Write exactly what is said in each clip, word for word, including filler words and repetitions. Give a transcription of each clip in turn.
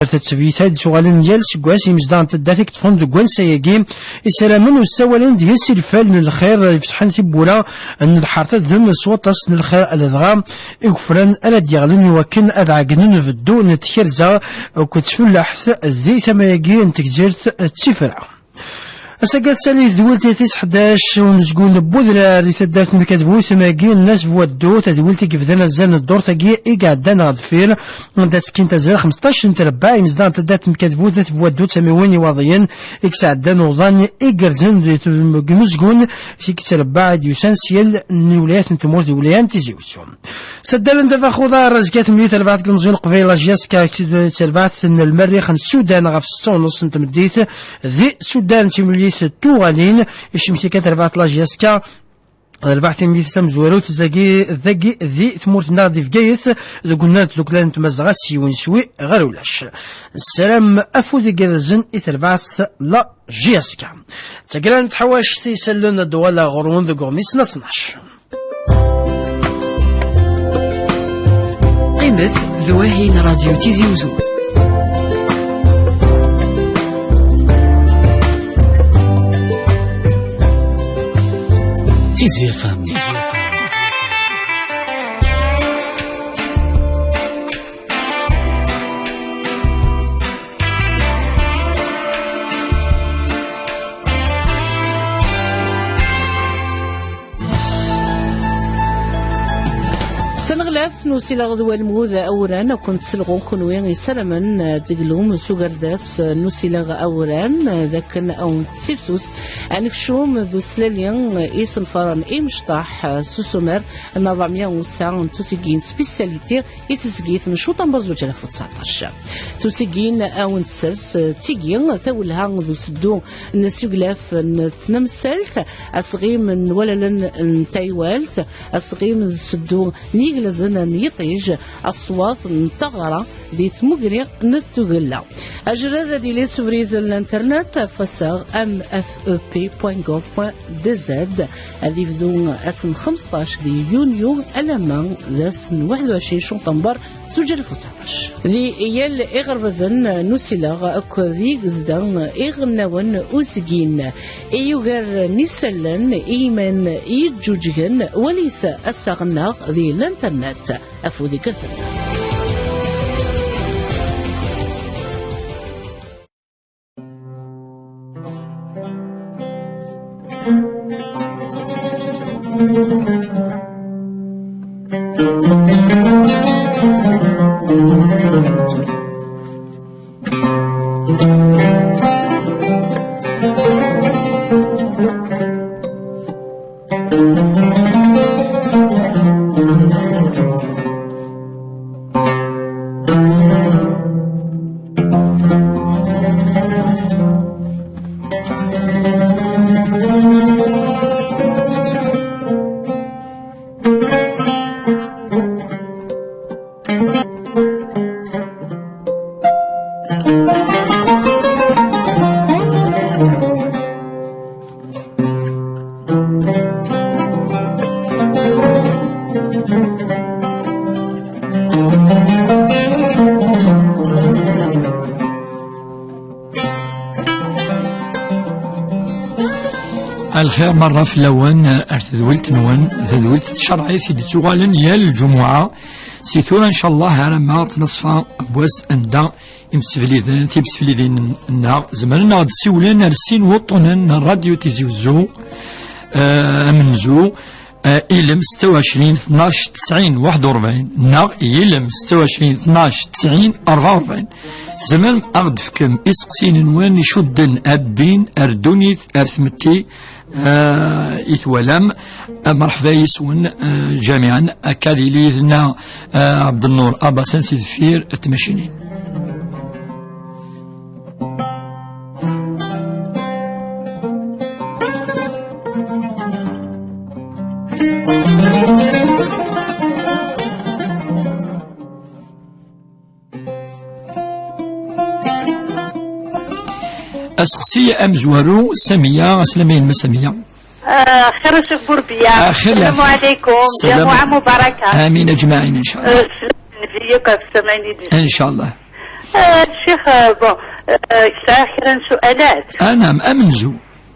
Tatsevit ad d-tuɣalen yal seg wass imezdaɣ n taddart i yeṭṭfen deg wansa-agi isalamen u ssawalen deg-s i lfal n lxir ifetḥen tiwwura n lḥerta d s waṭas n lxir, ladɣa igefran ara d-yeɣlen i wakken ad ɛeggnen beddu n tkerza akked tfellaḥt di tama-agi n tegzirt d tifra. Ass-agi ad tali tedwilt tis ḥdac n umezgun n Budrar di taddart n Kadbu, tama-agi n At Buwaddu, tadwilt i yebdan azal n ddurt-agi i iɛeddan ɣer deffir, anda ttekkint azal xmesṭac n trebbaɛ imezdaɣ n taddart n Kadbu d At Buwaddu d tamiwin iwaḍiyen i yesɛeddan uḍan igerrzen di t-, deg umezgun i yettrebbaɛ i d-yusan s yal n lwilayat n tmurt d lwilaya n Tizi Uzzu. Saddal n Daba Xudar, azekka temlil terbaɛt n Ilemẓiyen n Leqbayel, la J S K, terbaɛt n Lmerrix n Sudan ɣef setta u nus n tmeddit di Sudan, timlilit tuɣalin, icemti kan terbaɛt la J S K, terbaɛt timlilit tamezwarut zagi, dagi di tmurt-nneɣ di Bgayet, deg unnar n tdukla n Tmazɣa s yiwen swi ɣer ulac. Nessaram afud igerrzen i terbaɛt la J S K. D taggara n tḥawact i isallen Dwala Ɣurun deg uɣmis n tnac. Qqimet d wahin Radio Tizi Uzzu. Tizi F M. Taneɣlaft n usileɣ d walmud awran, ad kent-selɣu kunwi isaramen deg lum s ugerdas n usileɣ awran, d akken ad wen-tessifsus anekcum d uslali isenfaren imecṭaḥ s usumar n ṛebɛemya u tesɛa n tusigin spécialité i tezgit n Cuṭember zuǧ alaf u tseɛṭac. Tusigin ad wen-tessers d tigi, tawelha d useddu n useglaf n tnemsalt, asɣim n wallalen n taywalt, asɣim d useddu n yiglazen n yiṭij, aṣwat n taɣra di tmugri n tugella. Ajerred ad yili s ubrid n l'internet ɣef wassaɣ m f e p point gov point d z. Ad yebdu ass n xmesṭac di yunyu alamma d ass n waḥed u ɛecrin cuṭember zuǧ alaf u tseɛṭac. Di yal iɣerbazen n usileɣ akked yigezda iɣelnawen uzgin, i yugar n isallen i yiman yeǧǧuǧgen, walit assaɣ-nneɣ di l'internet. Afud igerrzen. Lxir merra fell-awen ar tedwilt-nwen, tadwilt tcerɛit i d-ttuɣalen yal lǧumuɛa. Si tura, ncallah, aramma ttnaṣfa n wass anda imsefliden, timseflidin-nneɣ zemren ad d-siwlen ar sin wuṭṭunen n Radio Tizi Uzzu, eh, amenzu, eh, ilem setta u ɛecrin tnac tesɛin waḥed u ṛebɛin neɣ ilem setta u ɛecrin tnac tesɛin ṛebɛa u ṛebɛin. Tzemrem ad ɣ-d-tefkem iseqsiyen-nwen icudden ar ddin, ar ddunit, ar tmetti, eh, i twalam. Eh, mṛeḥba yes-wen, eh, ǧamiɛan. Akka ad yili yid-neɣ, eh, Ɛebdennur Abasan si deffir tmacinin. Aseqsi amezwaru, Samiya, aslama-inem a Samiya. Ah, xir a Ccix Burbiya. Axir. Assalamu ɛlikum. Salam. Ǧamuɛa mubaraka. Amin aǧmaɛin, ncallah. Ah, sslam Nnbi yakk ɣef ssamayen i d-, ncallah. Ah, ccix, ah, bon, ah, sɛiɣ kra n sualat. Ah, naam, amenzu.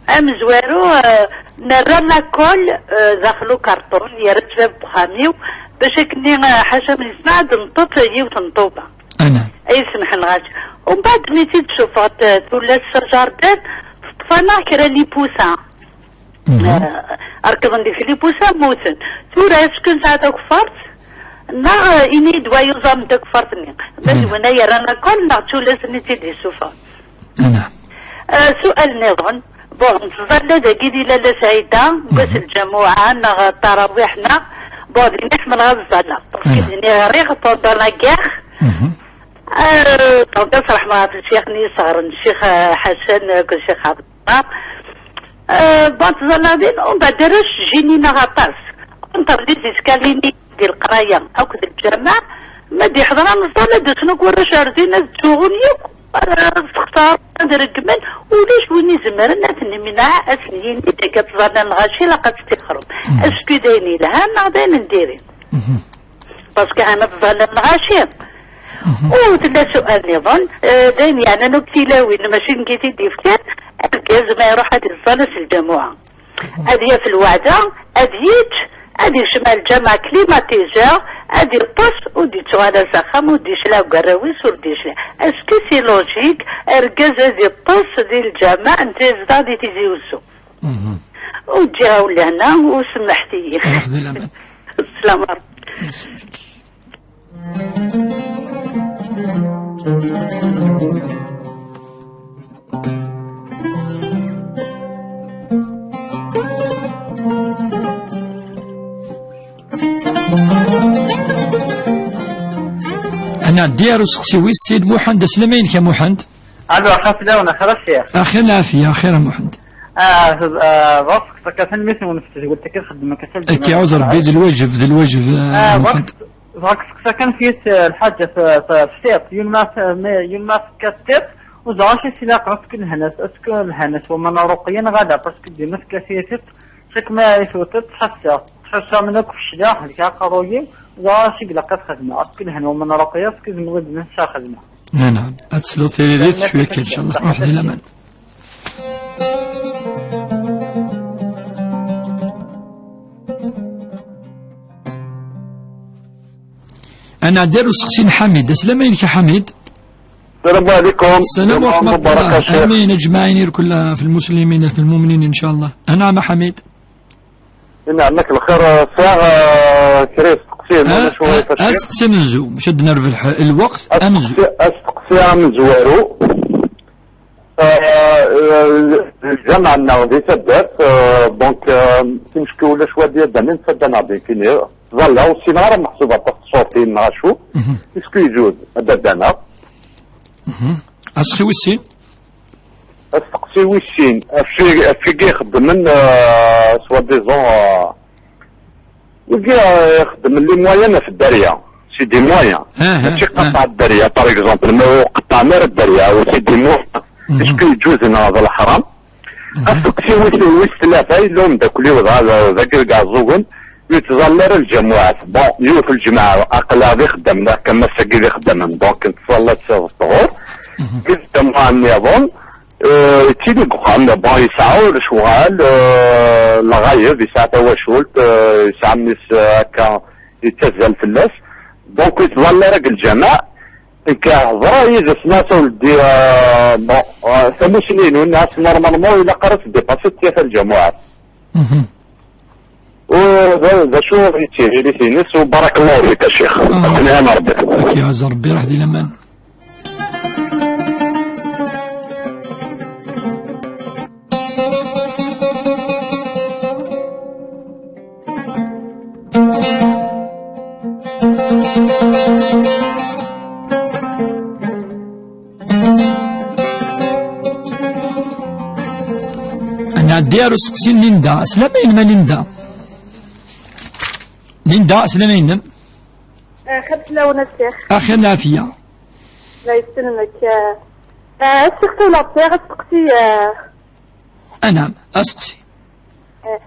Amezwaru, ah, nerra la colle, ah, daxel ukarṭun, yerra-tt bab n uxxam-iw, bac akken-nni, ah, ḥaca mi nesɛa ad neṭṭef yiwet n ṭṭuba. Ah, naam. Ay semḥen ɣas. Umbeɛd mi tt-id-sufɣet, ah, tullas s ajardin, teṭṭef-aneɣ kra n yipusa. Mhm. Ah, rekḍen deg lipusa, mmuten. Tura, est-ce que nesɛa takeffart? Neɣ, ah, ini-yi-d wa yuẓam takeffart-nni. Ma d win ay yerran akal, neɣ d tullas-nni i tt-id-yessufɣen? Naam. Ah, sual nniḍen. Bon, nettẓalla dagi di Lalla Saɛida, deg wass n lǧamuɛa, neɣ ṭarawiḥ, neɣ, bon, din i ḥemmleɣ ad ẓẓalleɣ. Parce que din i ɣriɣ pendant la guerre. Mhm. Ah, donc, ad sṛeḥmeɣ ɣef ccix-nni yesɣren, ccix, ah, Ḥasan, ah, akked ccix Ɛebd. Ah, bon, ttẓallaɣ din, umbeɛd arrac jjin-aneɣ aṭas. Entre les escaliers di leqraya akked lǧameɛ, ma d-iḥḍer ameẓẓal, ad d-asen akk warrac ar din, ad ttsuɣun yakk, ah, ad sexṣaren, ad reggmen, ulac win izemren ad ten-imneɛ, ad sen-yini d akka ttẓallan lɣaci, ilaq ad tt-tixrem. Est-ce que d ayen yelhan neɣ d ayen n diri? Parce que ɛni ad ẓẓallen lɣaci? Ur tella sual nniḍen, eh, d ayen yeɛnan akk tilawin, mačči nekk i t-id-yefkan, argaz ma iruḥ ad iẓẓal ass n lǧamuɛa. Ad yaf lweɛda, ad yečč, ad yecmeɛ lǧameɛ climatiseur, ad yeṭṭes, ur d-yettuɣal ara s axxam, ur d-yecliɛ deg warraw-is, ur d-yecliɛ. Est-ce que c'est logique, argaz ad yeṭṭes di lǧameɛ, netta yezdeɣ di Tizi Uzzu? Ur ǧǧiɣ-awen lehna, u semmeḥt-iyi. Ruḥ di laman. Slam. Ad nɛeddi ar useqsi wis Ssid Muḥend. Aslama-inek a Muḥend. Alo, axir fell-awen, axir a ccix. Axir lɛafiya, axir a Muḥend. Ah, ah, ɣas, tanemmirt-nwen ɣef tedwilt-agi txeddem akka. Akka, ɛuz Rebbi, d lwajeb, d lwajeb, ah, Muḥend. Bɣiɣ ad k-steqsiɣ kan f yiwet, eh, lḥaǧa f, f, f tiṭ. Yun ma f, ma, yun ma fekka tiṭ, ur ẓriɣ acu i s-ilaqen, est-ce que lhan-as, est-ce que lhan-as waman aruqi neɣ ala, parce que dima fekka tiṭ, chaque ma i tewteḍ, ttḥassaɣ, ttḥassaɣ min akk fecleɣ, helkeɣ aqerruy-iw, ur ẓriɣ acu i ilaq ad xedmeɣ, est-ce que lhan waman aruqi, est-ce que zemreɣ ad nniɣ xedmeɣ? Naɛam, ad tesleḍ tiririt cwiya kan, inchallah. Ruḥ di laman. Ad nɛeddi ar useqsi n Ḥamid. Aslama-inek a Ḥamid. السلام عليكم. السلام ورحمة الله. آمين أجمعين، يركل في المسلمين في المؤمنين إن شاء الله. أنعم حميد. Yenɛem-ak lxir, ah, sɛiɣ, ah, kra isteqsiyen, ah, wala cwiṭ, ah, asteqsi amenzu, maca ad nerbeḥ lweqt, amenzu. Asteqsi, asteqsi amezwaru. Ah, ah, lǧameɛ-nneɣ di taddart, ah, donc, ah, timecki ulac wadi ad d-anin, ttaddan-aɣ-d nekkini. Ẓalla, ur ssineɣ ara meḥsub aṭas tṣurtin neɣ acu. Mhm. Est-ce que yejuz ad d-aneɣ? Mhm. Aseqsi wis sin. Asteqsi wis sin, afeg, afeg ixeddmen, euh, soi-disant, euh, wigi, euh, ixeddmen les moyens ɣef dderya, c'est des moyens. Ah, ah, mačči ah. Qaṭeɛ dderya, par exemple, ma ur qeṭṭɛen ara dderya, c'est des moyens. Mhm. Est-ce que yeǧuz neɣ d leḥram? Mhm. Asteqsi wis, wis tlata, yella umeddakel-iw dɣa d, d, dagi deg Iɛeẓẓugen, ur yettẓalla ara lǧamuɛat. Bon, yiwet n lǧemɛa, aql-aɣ d ixeddamen, akka am ass-agi d ixeddamen, donc nettẓalla-tt ṭhur. Mhm. Deg lǧamuɛa nniḍen, euh, yettili deg uxxam, bon, yesɛa lecɣal, euh, lɣayeb, yesɛa tawacult, euh, yesɛa mmi-s, euh, akka, yettazzal fell-as. Donc, ur yettẓalla ara deg lǧameɛ. Nekk heḍṛeɣ yid-s, nniɣ-as a weldi, euh, bon, euh, tamusni-inu, nniɣ-as normalement ilaq ara teddipasiḍ tlata lǧamuɛat. Mhm. U d, d acu i d tiririt-ines? U barakallahu fik a ccix. Ah. Ad ken-iɛin Rebbi. Ad k-iɛuzz Rebbi, ruḥ di laman. Ad nɛeddi ar useqsi n Linda. Aslama-inem a Linda. Linda, aslama-inem. Axir fell-awen a ssix. Axir lɛafiya. La yesselmek. Ah, a ssix, tura sɛiɣ asteqsi, ah. Anɛam, aseqsi. Eh,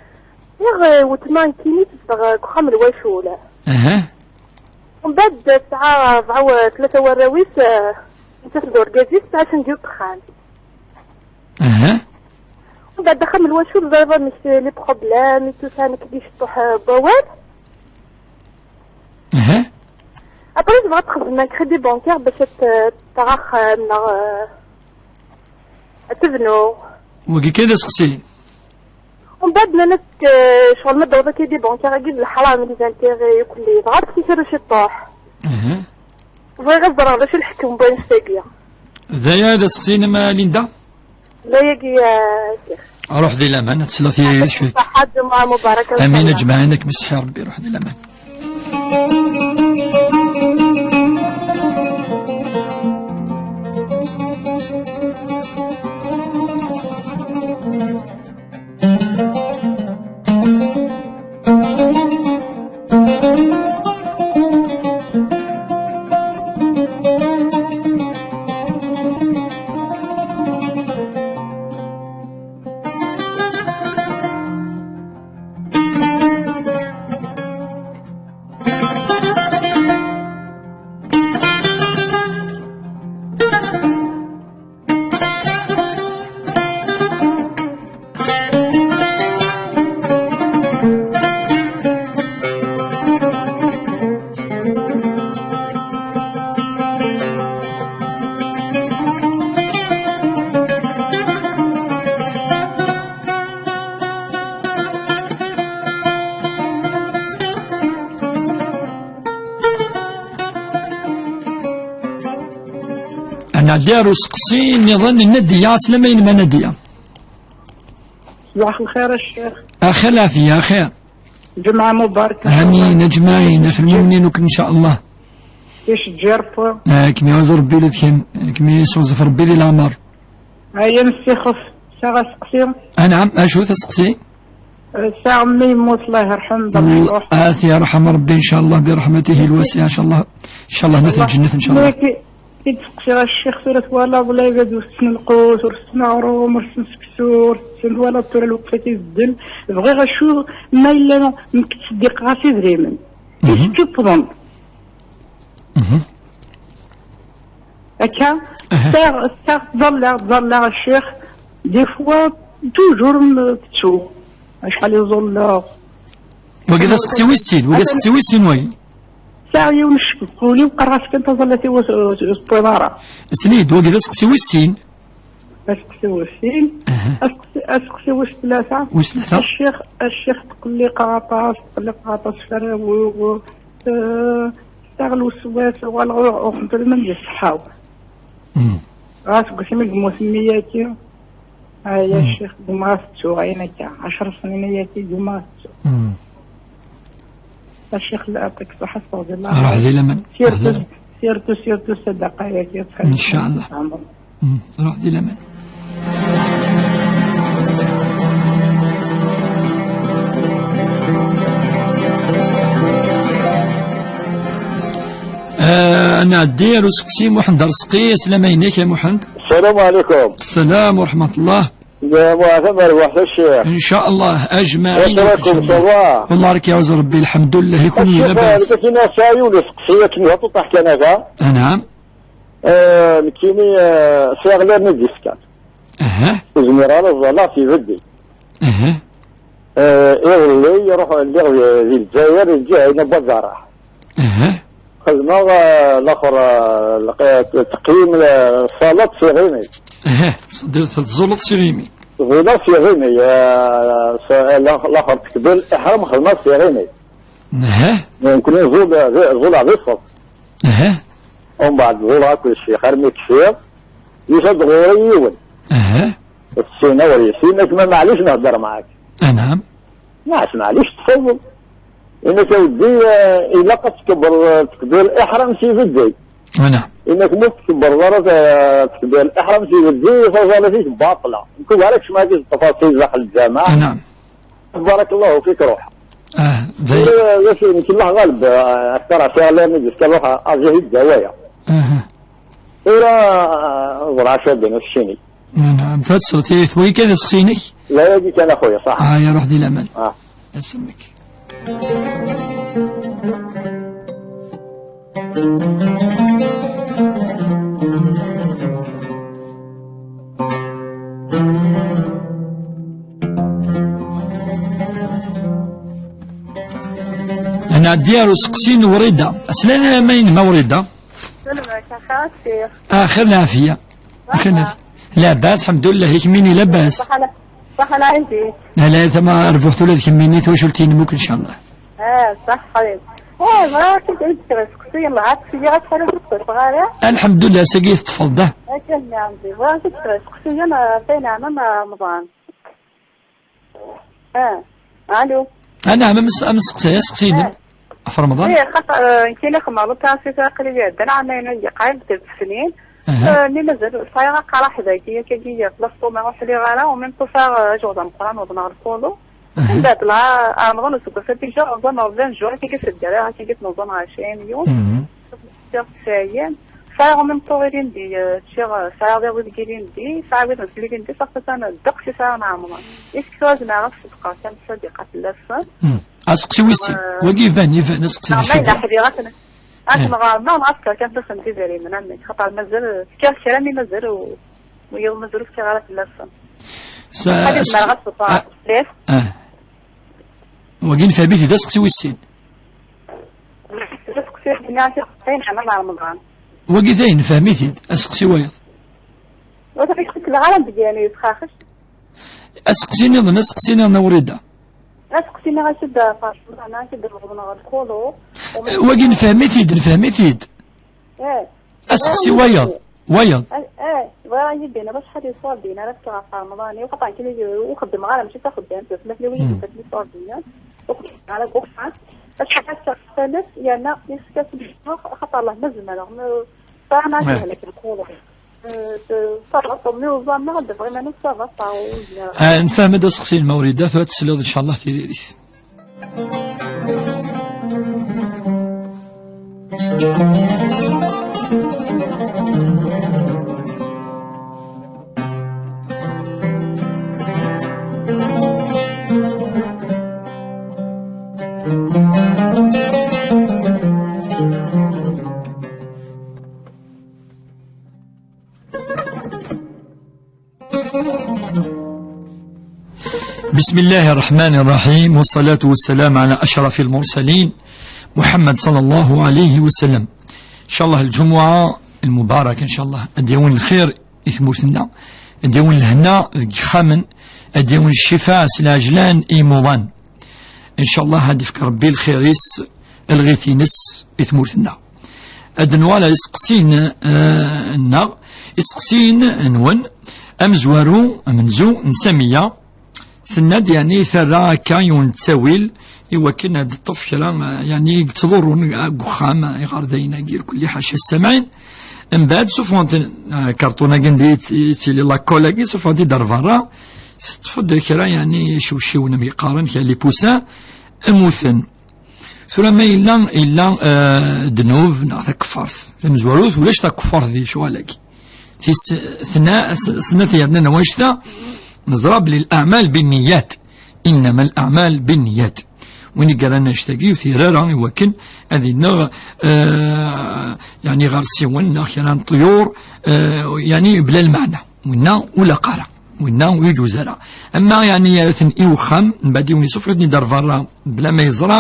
sɛiɣ, eh, weltma nekkini tezdeɣ, eh, deg uxxam n lwacul. Aha. Mbeɛd tesɛa rebɛa u tlata warraw-is, eh, Nettat d urgaz-is, ttɛicen deg uxxam. Aha. Mbeɛd axxam n wacu, ẓriɣ amek les problèmes et tout ça, nekk d iceṭṭuḥ, euh, n wawal. Aha. Après, tebɣa ad texdem un crédit bancaire bac ad t-, tɣax, euh, neɣ, euh, ad tebnu. Wagi kan d aseqsi. Umbeɛd nnan-as, euh, ccɣel ma d-taweḍ akka di bancaire-agi d leḥram, les intérêts, akk-nni. Dɣa ad tt-ikerrec iṭṭuḥ. Aha. Bɣiɣ ad ẓreɣ d acu lḥekm n wayen-agi. D aya d aseqsi-inem a Linda? D ayagi, euh, Ssix. Ruḥ di laman, ad tesleḍ i cwi. Ṣaḥa, ǧemɛa mubaraka, amin, inchallah. Aǧmaɛin, ad kem-iṣeḥḥi Rebbi, ruḥ di laman. Ad nɛeddi ar useqsi nniḍen n Nadiya. Aslama-inem a Nadiya. Ṣbaḥ lxir a ccix. Axir lɛafiya, axir. Ǧemɛa mubarek. Amin, aǧmaɛin, ɣef lmumnin akk, ncallah. Iceǧǧi Rebbi. Ah, kem-iɛuz Rebbi ula d kemm, kem-iseɣzef Rebbi di leɛmer. Aya msixef, saɣ aseqsi. Anɛam, acu-t aseqsi? Saɣ mmi yemmut, Allah yerḥem, d amecṭuḥ. Ah, at yerḥem Rebbi, ncallah, bi raḥmatihi lwasiɛa, ncallah, ncallah, nat lǧennet, ncallah. Nekk i d-seqsiɣ a ccix, tura twalaḍ lɛibad ur ssnen lqut, ur ssnen aɣrum, ur ssnen seksu, ur ssnen, twalaḍ tura lweqt-agi ibeddel. Bɣiɣ acu ma yella nekk ttseddiqeɣ-as idrimen. Mhm. Is-tt-iṭṭḍen. Mhm. Akka, aha. Ttaɣ, ttaɣ, ttẓallaɣ, ttẓallaɣ a ccix, des fois, toujours m-, tettuɣ. Acḥal i ẓulleɣ. Wagi d aseqsi wis sin, wagi d aseqsi wis sin wagi. Sɛiɣ yiwen ccek deg wul-iw, qqareɣ-as kan taẓallit-iw ur s-, ur s-, ur s-tewwiḍ ara. Sli-d, wagi d aseqsi wis sin. Aseqsi wis sin. Aha. Aseqsi, aseqsi wis tlata. Wis tlata. A ccix, a ccix, tqelliqeɣ aṭas, tqelliqeɣ aṭas f arraw-iw, eh, ttaɣ lweswas, uɣaleɣ ur, ur xeddmeɣ di ṣṣeḥḥa-w. Mm. Ɣas deg wasmi i yemmut mmi-agi, ay, a ccix, gummaɣ ad t-ttuɣ, ayen akka, ɛecra snin ayagi, gummaɣ ad t-ttuɣ. Mm. A ccix, la, yeɛṭik ṣṣeḥḥa, astaɣfirullah. Ruḥ di laman. Surtout, surtout, surtout sadaqa-agi, ncallah. Mm. Ruḥ di laman. Ah, nɛeddi ar useqsi, Muḥend Arezqi, aslama-inek a Muḥend. Ssalamu ɛlikum. Ssalam wa raḥmatullah. Lmuɛafat, merbuḥ a ccix. Ncallah, aǧmaɛin. Wac rakum, ça va? Wallah, rek iɛuz Rebbi, lḥemdullah, i kunwi, a ccix, labas? Nekk ad k-iniɣ sɛiɣ yiwen useqsi, akken d aṭuṭaḥ kan akka. Anɛam. Eh, nekkini, eh, sɛiɣ lirni d-yefkan. Aha. Ur zmireɣ ara ad ẓẓalleɣ s ibeddi. Aha. Eh, iḍelli, ruḥ, lliɣ di, di Lezzayer, di lǧiha-ina n Waǧaraḥ. Aha. Xedmeɣ, eh, laxer, eh, lq-, teqyim, eh, ṣṣalat s iɣimi. Aha. Teẓẓulleḍ s iɣimi. Ẓẓulleɣ s iɣimi, eh, s-, eh, lax-, laxer tekbir iḥram xedmeɣ s iɣimi. Aha. Nekkni ẓul-, ẓuleɣ di ṣṣef. Aha. Umbeɛd ẓuleɣ akked ccix armi kfiɣ. Yusa-d ɣur-i yiwen. Aha. Ur tessin, ur yessin, ak ma maɛlic nehder maɛak. Anɛam. Maɛlic, maɛlic, tfeḍ. Inak a weddi, eh, ilaq ad tkebreḍ, eh, tekbir iḥram s ibeddi. Anɛam. Inak ma ur tkebreḍ ara, eh, tekbir iḥram s ibeddi, taẓallit-ik baṭla. Nekk ur ara kecmeɣ di tfaṣil daxel lǧameɛ. Anɛam. Barakallahu fik, ruḥ. Ah, d aya. Eh, d acu, nekk Allah ɣaleb, eh, akter ɛṣiɣ lirni d-yefka ruḥ, azihi d-awaya. Aha. Tura, eh, ẓra acu ad d-iniɣ s ccini. Anɛam, ta tesleḍ i twagi kan aseqsi-inek? D ayagi kan a xuya, ṣaḥ. Ah, ya ruḥ di laman. Ah. Ad semmek. Ɛeddi ar useqsi n Wrida. Aslan, ma yinma Wrida? Salam aleykum, axir, a Ssix. Axir lɛafiya. Axir lɛafiya. Labas, lḥemdullah, i kemmini labas? Ṣaḥa la-, ṣaḥa lɛid-ik. Ala, tama rbuḥt ula d kemmini, twacult-inem akk, ncallah. Ah, ṣaḥ, xayr. Eh, bɣiɣ ad k-id-, ad k-id-seqsi, yellah, ad k-id-seqsiɣ, acḥal ur k-id-seqsiɣ ara. Alḥemdullah, ass-agi teṭṭfeḍ-d, ah. Akka, nniɣ-am-d, bɣiɣ ad k-id-seqsiɣ, ɣef wayen yeɛnan Remḍan. Ah, alo. Ah, naɛam, am s-, am seqsi, seqsi-inem. Ah. Ɣef Remḍan? Eh, xaṭer, eh, nekkini xedmeɣ l'opération aql-i iɛeddan ɛamayen, anda qrib tlata snin. Aha. Eh, mi mazal sɛiɣ aqraḥ dagi, akkagi, ɣef l'estomac ur ḥliɣ ara, u même pas sɛiɣ, eh, ajewḍ ameqqran, uḍneɣ lkulu. Aha. Mbeɛd la, Remḍan useggas-a, déjà, uẓameɣ vingt jours, akkagi s ddreɛ, akkagi s-, uẓameɣ ɛecrin yum. Mhm. Sɛiɣ tesɛin. Sɛiɣ en même temps ilindi, eh, ččiɣ, eh, sɛiɣ d awid deg ilindi, sɛiɣ wid n ilindi, safi kan ddeqs i sɛiɣ n Remḍan. Est-ce que zemreɣ ad ṣeddqeɣ kan ṣṣadiqa fell-asen? Hmm. Aseqsi wis sin. Eh, wagi iban, iban, aseqsi d acu-t? Ma yella ḥdiɣ akken, akken ɣer-neɣ, nɣas kan fell-asen d idrimen, amek, xaṭer mazal, fkiɣ kra mi mazal u-, wiyaḍ mazal ur fkiɣ ara fell-asen. Sa-, ad zemreɣ ad ṣeddqeɣ fell-as? Ah. Wagi nefhem-it-id aseqsi wis sin. Aseqsi wis sin, ayen yeɛnan Remḍan. Wagi dayen nefhem-it-id, aseqsi wayeḍ. Ur t-id-qettleɣ ara deg yani yesxaxec. Aseqsi niḍen, aseqsi niḍen a Wrida. Aseqsi niḍen, aseqsi niḍen, aseqsi niḍen, aseqsi niḍen. Wagi nefhem-it-id, nefhem-it-id. Eh. Aseqsi wayeḍ, wayeḍ. Eh, eh, bɣiɣ ad yi-d-tiniḍ acḥal n iṣurdiyen ara fkeɣ ɣef Remḍan-iw, xaṭer nekkini ur xeddmeɣ ara, mačči d taxeddamt, d tnefliwin i d-ifassen iṣurdiyen, ur xeddmeɣ ara deg uxxam. Acḥal ad fkeɣ ɣef talast, yerna yessefk ad t-id-fkeɣ, xaṭer Allah ma zemreɣ, ma, sɛiɣ ma ad yehlek lkuluṛ. Eh, ça va, mais uẓameɣ ad d-afeɣ iman-iw, ça va, ça va. Ah, nefhem-d aseqsi n Mawrida, tura tesliḍ, ncallah, tiririt. بسم الله الرحمن الرحيم، والصلاة والسلام على أشرف المرسلين، محمد صلى الله عليه وسلم. إن شاء الله الجمعة المباركة، إن شاء الله، ad d-yawi lxir i tmurt-nneɣ, ad d-yawi lehna deg yexxamen, ad d-yawi ccfa s lɛejlan i imuḍan. Ncallah ad d-ifk Rebbi lxir-is, lɣit-ines i tmurt-nneɣ. Ad nuɣal ar iseqsiyen, eh, nneɣ, iseqsiyen-nwen, amezwaru amenzu n Samiya, tenna-d, yeɛni, terra akka yiwen n ttawil i wakken ad d-teṭṭef kra, eh, yeɛni, i yettḍurrun deg uxxam, iɣerdayen-agi irkelli, ḥaca ssamɛin. Mbeɛd, sufɣen-ten, eh, karṭun-agi anda i tt-, i ttili lakol-agi, sufɣen-t-id ar berra, teṭṭef-d kra, yeɛni, icewciwen, amek i qqaren, kra lipusa, mmuten. Tura ma yella, yella, eh, ddnub neɣ takeffart tamezwarut, ulac takeffart di lecɣal-agi. Tis-, tna-, s-, snat yernan wanect-a, neẓra belli الأعمال بالنيات، إنما الأعمال بالنيات. Win i yerran annect-agi, ur t-yerra ara i wakken ad ineɣ, eh, yeɛni ɣer ssiwen neɣ kra n ṭṭyur, eh, yeɛni bla lmeɛna. Winna ur ilaq ara. Winna ur yeǧuz ara. Ama, yeɛni, yerra-ten i wexxam, mbeɛd yiwen isuffeɣ-iten-id ar berra bla ma yeẓra,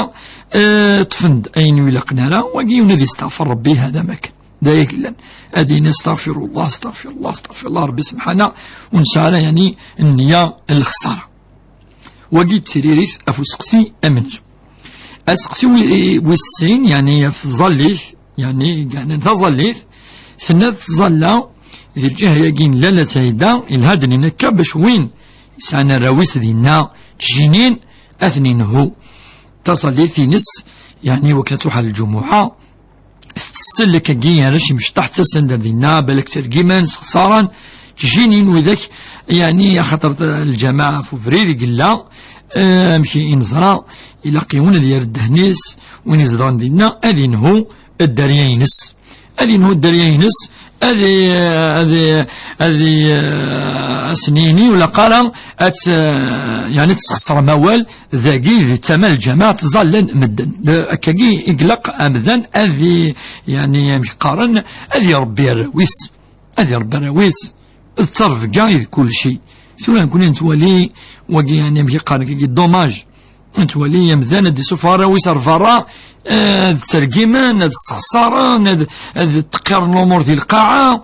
eh, ṭṭfen-d ayen ur ilaqen ara, wagi yiwen ad yesteɣfer Rebbi, hada ma kan. D aya i yellan. Ad yini: "Astaɣfirullah, astaɣfirullah, astaɣfirullah", Rebbi semḥana, ur nesɛi ara, yeɛni, nniya n lexsara. Wagi d tiririt ɣef useqsi amenzu. Aseqsi wi-, wis sin, yeɛni ɣef tẓallit, yeɛni, yeɛni taẓallit, tenna tẓalla di lǧiha-agi n Lalla Saɛida, yelha ad d-nini akka bac win yesɛan arraw-is dinna ttjinin, ad ten-inhu. Taẓallit-ines, yeɛni, wakken ad truḥ ɣer lǧumuɛa, tettessel akkagi arrac imecṭaḥ, ttasen-d ar dinna, balak ttergiman, sexsaren, ttjinin widak, yeɛni, axaṭer lǧamaɛ ɣef ubrid i yella, eh, amek i neẓra, ilaq yiwen ad yerr ddehn-is, win izedɣen dinna, ad inhu dderya-ines. Ad inhu dderya-ines, ad i-, ad i-, ad i-, eh, as-nini, ur ilaq ara ad t-, eh, yeɛni ad tesxeṣrem awal, dagi di tama n lǧamaɛ ttẓallan medden. Eh, akkagi i ilaq amdan ad i-, yeɛni, amek qqaren, ad irebbi arraw-is. Ad irebbi arraw-is. D ttrebga i d kulci. Tura nekkni nettwali wagi, yeɛni, amek i qqaren, akkagi, dommage. Nettwali amdan ad d-isuffeɣ arraw-is ar berra, eh, ad ttergimen, ad sexṣaren, ad, ad ṭṭeqqiren lumuṛ di lqaɛa.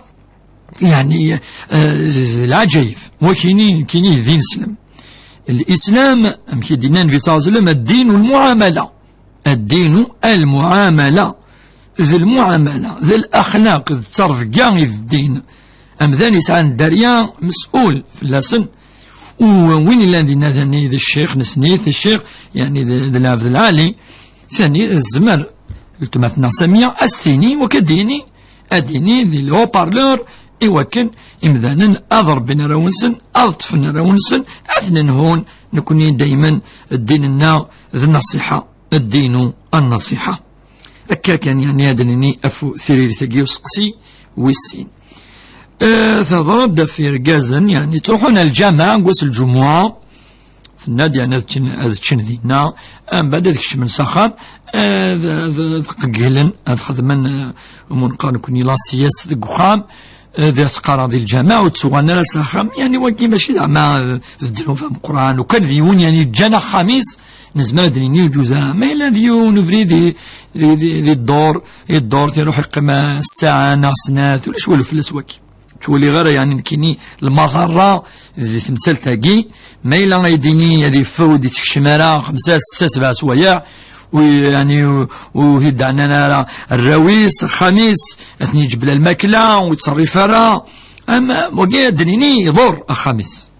Yeɛni, eh, d lɛaǧayeb. Wakini, nekkini d ineslem. Lislam, amek i d-yenna Nnbi ṣalla Llahu ɛalayhi wa sallam, الدين المعاملة. الدين المعاملة. D lmuɛamala, d laxlaq, d ttrebga i d ddin. Amdan yesɛan dderya, mes'ul fell-asen. U win yellan dinna d ccix, nesni-t ccix, yeɛni d, d lɛebd lɛali. Tani, tezmer weltma-tneɣ Samiya ad s-tini, wakka ad d-yini, ad d-yini di le haut-parleur, i wakken imdanen ad rebbin arraw-nsen, ad ṭṭfen arraw-nsen, ad ten-nhun. Nekkni daymen ddin-nneɣ d nnaṣiḥa, الدين النصيحة. Akka kan, yeɛni, ad d-nini ɣef tiririt-agi useqsi wis sin. Eh, tehḍer-d ɣef yergazen, yeɛni, ttruḥun ar lǧameɛ deg wass n lǧumuɛa. Tenna-d, yeɛni, ad ččen, ad ččen dinna, mbeɛd ad kecmen s axxam, eh, ad, ad, ad qegglen, ad xedmen, eh, amu neqqar nekkni la sieste deg uxxam, eh, ad ttqaraɣ di lǧameɛ, ur ttuɣalen ara s axxam. Yeɛni, wagi mačči d ama, eh, d ddnub ameqqran. Ukan d yiwen, yeɛni, ǧǧan axxam-is, nezmer ad d-nini ur yejuz ara. Ma yella d yiwen ubrid di, di, di, di dduṛ, di dduṛt, iruḥ iqqim ssaɛa neɣ snat, ulac walu fell-as wagi. Ur ttwaliɣ ara, yeɛni, nekkini lmaḍerra di temsalt-agi. Ma yella ad d-yini ad yeffew, ur d-yettekcem ara xemsa, setta, sebɛa swayeɛ, u, yeɛni, u, ur t-id-ɛnan ara arraw-is, axxam-is, ad ten-yeǧbel lmakla, ur yettṣerrif ara. Am, wagi ad d-nini iḍurr axxam-is.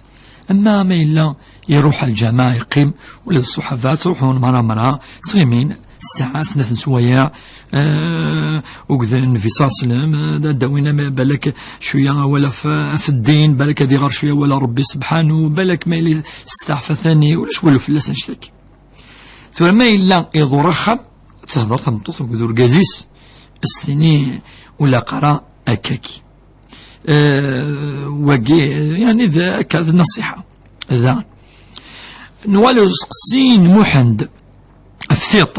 Ama ma yella iruḥ ar lǧameɛ, yeqqim, ula d ṣṣuḥaba ttruḥun merra merra, ttɣimin ssaɛa, snat n swayeɛ, eh, ugden Nnbi ṣalla Llahu ɛalayhi wa sallam, eh, ad d-awin ama balak cwiya awal ɣef, ɣef ddin, balak ad iɣer cwiya awal ɣer Rebbi sebḥanu, balak ma yella yesteɛfa tani, ulac walu fell-as annect-agi. Tura ma yella iḍurr axxam, ad tehder tameṭṭut akked urgaz-is, ad s-tini ur ilaq ara akkagi. Eh, wagi, yeɛni, d akka d nnaṣiḥa. Da nwali useqsi n Muḥend ɣef tiṭ.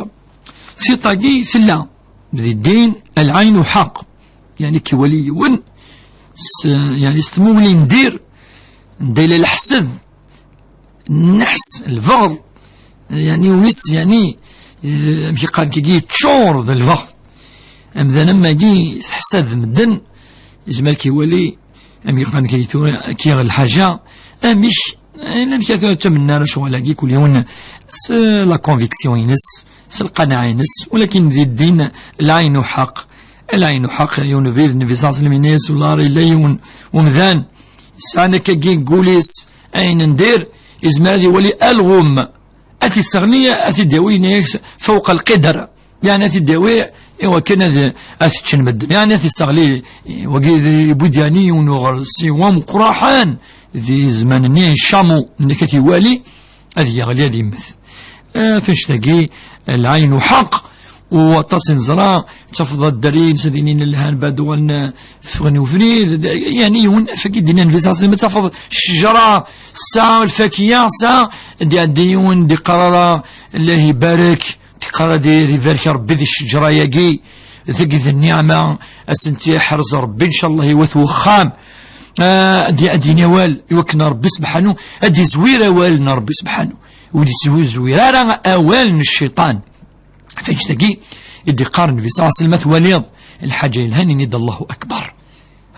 Tiṭ-agi tella di ddin, العين حق. Yeɛni, kiwali yiwen s, yeɛni, s tmuwli n dir, anda yella leḥsed, nneḥs, lbeɣḍ, yeɛni, wis, yeɛni, eh, amek i qqaren kigi, yeččur d lbeɣḍ. Amdan am wagi teḥsad medden, yezmer kiwali, amek i qqaren kigi tura, kiɣ lḥaǧa, amek, eh, amek ara tura ttamenni ara ccɣel-agi, kul yiwen s la conviction-ines, s lqanaɛ-ines, walakin di ddin العين حق. العين حق, yiwen ubrid, Nnbi ṣalla Llahu ɛalayhi wa sallam yenna-yas, wala ara yella yiwen umdan yesɛan akkagi deg wul-is ayen n dir, yezmer ad iwali alɣem, ad t-isseɣli, ad t-id-yawi, yenna-yas, فوق القدر. Yeɛni, ad t-id-yawi i wakken ad, ad t-ččen medden. Yeɛni, ad t-isseɣli, wagi d, yewwi-d, yeɛni, yiwen uɣersiw ameqqraḥen di zzman-nni n Camu, nekk ad t-iwali, ad yeɣli, ad yemmet. Eh, ɣef annect-agi, العين حق, u aṭas i neẓra, tafeḍ adderri-ines ad inin lhan, bad uɣalen, eh, ffɣen ubrid, d, yeɛni, yiwen, ɣef wagi d-yenna Nnbi ṣalla Llahu ɛalayhi wa sallam, ad tafeḍ ccejra tesɛa lfakiya, tesɛa, ad iɛeddi yiwen, ur d-iqqar ara, "Allah ibarek", ur d-iqqar ara, "Ad ibarek Rebbi di ccejra-agi", deg d nniɛma, ad sent-iḥrez Rebbi, ncallah, i wat wexxam. Ah, ad d-, ad d-yini awal i wakken Rebbi sebḥanu, ad d-izwir awal n Rebbi sebḥanu. Ur d-izwir ara awal n cciṭan. Ɣef annect-agi i d-iqqar Nnbi ṣalla Llahu ɛalayhi wa sallam, ma twaliḍ lḥaǧa yelhan, ini-d Allahu Akbar.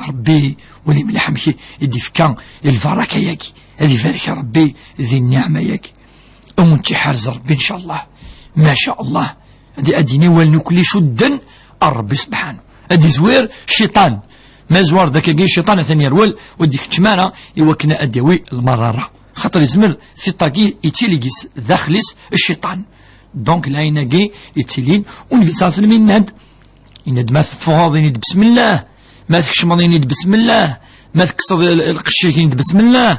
Rebbi, wali mliḥ amek i d-ifka i lbaraka-yagi. Ad ibarek Rebbi di nniɛma-yagi. Ad wen-tt-iḥrez Rebbi, ncallah. Maca Allah. Ad, ad d-yini awal n ukli icudden ar Rebbi sebḥanu. Ad d-izwir cciṭan. Ma zwar d akkagi cciṭan, atan yerwel, ur d-ikeččem ara, i wakken ad d-yawi lmaḍerra. Xaṭer yezmer tiṭ-agi yettili deg-s, daxel-is, cciṭan. Donc, lɛin-agi yettilin, u Nnbi ṣalla Llahu ɛalayhi wa sallam yenna-d, yenna-d, ma teffɣeḍ, ini-d, "Besmellah." Ma tkecmeḍ, ini-d, "Besmellah." Ma tekkseḍ l-, lqecc-ik, ini-d, "Besmellah."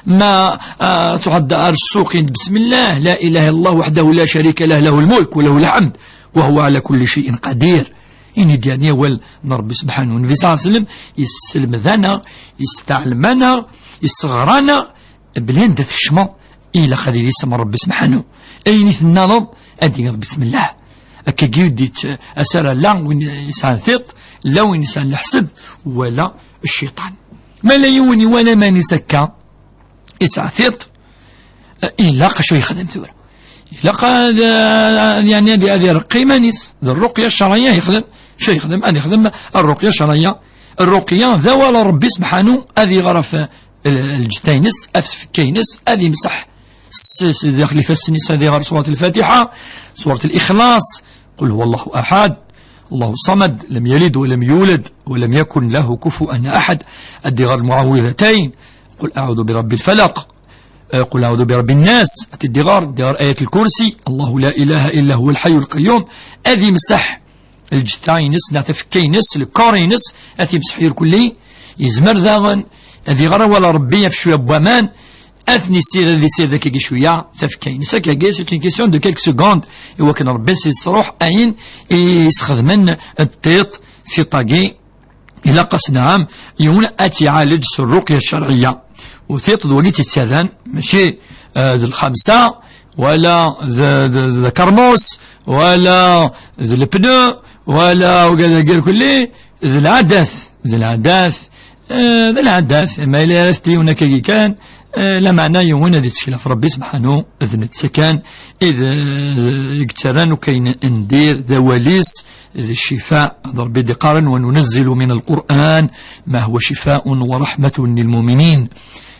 Ma, ah, truḥeḍ ar ssuq, ini-d, "Besmellah." لا إله إلا الله وحده لا شريك له، له الملك وله الحمد وهو على كل شيء قدير. Ini-d, yeɛni, awal n Rebbi sebḥanu. Nnbi ṣalla Llahu ɛalayhi wa sallam yesselmed-aneɣ, yesteɛlem-aneɣ, yesseɣr-aneɣ, belli anda tkecmeḍ, ilaq ad yili isem n Rebbi sebḥanu. Ayen i tennaleḍ, ad d-tiniḍ, "Bismillah." Akkagi ur d-yett-, asara la win yesɛan tiṭ, la win yesɛan leḥsed, wala cciṭan. Ma la yiwen iwala iman-is akka, yesɛa tiṭ, ilaq acu yexdem tura? Ilaq ad, ad, yeɛni ad, ad ireqqi iman-is. D rruqya ccerɛiyya yexdem. Acu yexdem? Ad yexdem rruqya ccerɛiyya. Rruqya d awal n Ṛebbi subḥanu, ad iɣer ɣef, eh, lǧetta-ines, ɣef tfekka-ines, ad imseḥ s, s daxel ifassen-is, ad iɣer surat Lfatiḥa, surat Lixlaṣ, قل هو الله أحد، الله الصمد، لم يلد ولم يولد، ولم يكن له كفوا أحد. Ad iɣer lmuɛawidatayn, قل أعوذ برب الفلق، eh, قل أعوذ برب الناس, ad iɣer, ad iɣer ayat lkursi, الله لا إله إلا هو الحي القيوم, ad imseḥ lǧetta-ines, neɣ tafekka-ines, le corps-ines, ad t-imseḥ irkelli. Yezmer daɣen ad iɣer awal n Ṛebbi ɣef cwiya n waman, ad ten-issired, ad issired akkagi cwiya tafekka-ines. Akkagi, c'est une question de quelques secondes, i wakken Ṛebbi ad s-yesruḥ ayen i s-xedmen d tiṭ, tiṭ-agi. Ilaq-as, naɛam, yiwen ad tt-iɛalej s rruqya ccerɛiyya. U tiṭ d wagi tt-ittarran, mačči, eh, d lxamsa, wala d, d, d akermus, wala d lepneu, wala ugad-agi irkelli, d lɛadat, d lɛadat, eh, d lɛadat. Ma yella ara t-yiwen akkagi kan, eh, lameɛna yiwen ad ittkel ɣef Ṛebbi subḥanu, d netta kan i d, eh, i yettarran akk ayen n dir, d awal-is, d ccifa. D Ṛebbi i d-iqqaren: وننزل من القرآن ما هو شفاء ورحمة للمؤمنين.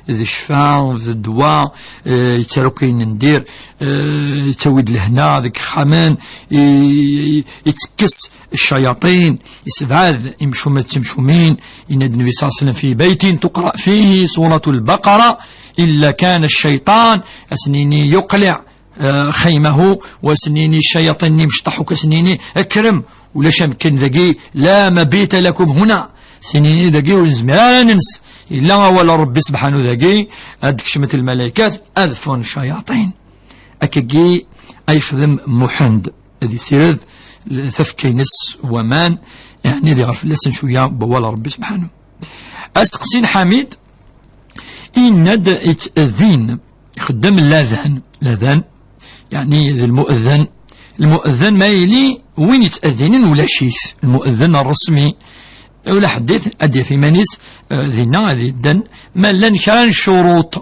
D ccfa, d ddwa, eh, yettarra akk ayen n dir, eh, yettawi-d lehna deg yexxamen, i, i, ittekkes ccayaṭin, yessebɛad imcumen d timcumin. Yenna-d Nnbi صلى الله عليه وسلم: في بيت تقرأ فيه سورة البقرة إلا كان الشيطان, ad sen-yini يقلع, eh, خيمه, u ad sen-yini ccayaṭin-nni imecṭaḥ akk, ad sen-yini: "Kkrem, ulac amkan dagi, لا مبيت لكم هنا." Ad sen-yini: "Dagi ur nezmir ara ad nens." Yella awal n Ṛebbi subḥanu dagi, ad d-kecment lmalaykat, ad ffɣen ccayaṭin. Akkagi ay yexdem Muḥend, ad issired tafekka-ines n waman, yeɛni ad iɣer fell-asen cwiya n wawal n Ṛebbi subḥanu. Aseqsi n Ḥamid, yenna-d yettadin, ixeddem ladan, ladan, yeɛni d lmu'edden. Lmu'edden ma yili win yettadinen ulac-it, lmu'edden ṛṛesmi. Ula ḥedd ad d-yaf iman-is, eh, dinna ad yedden, ma llan kra n ccuruṭ,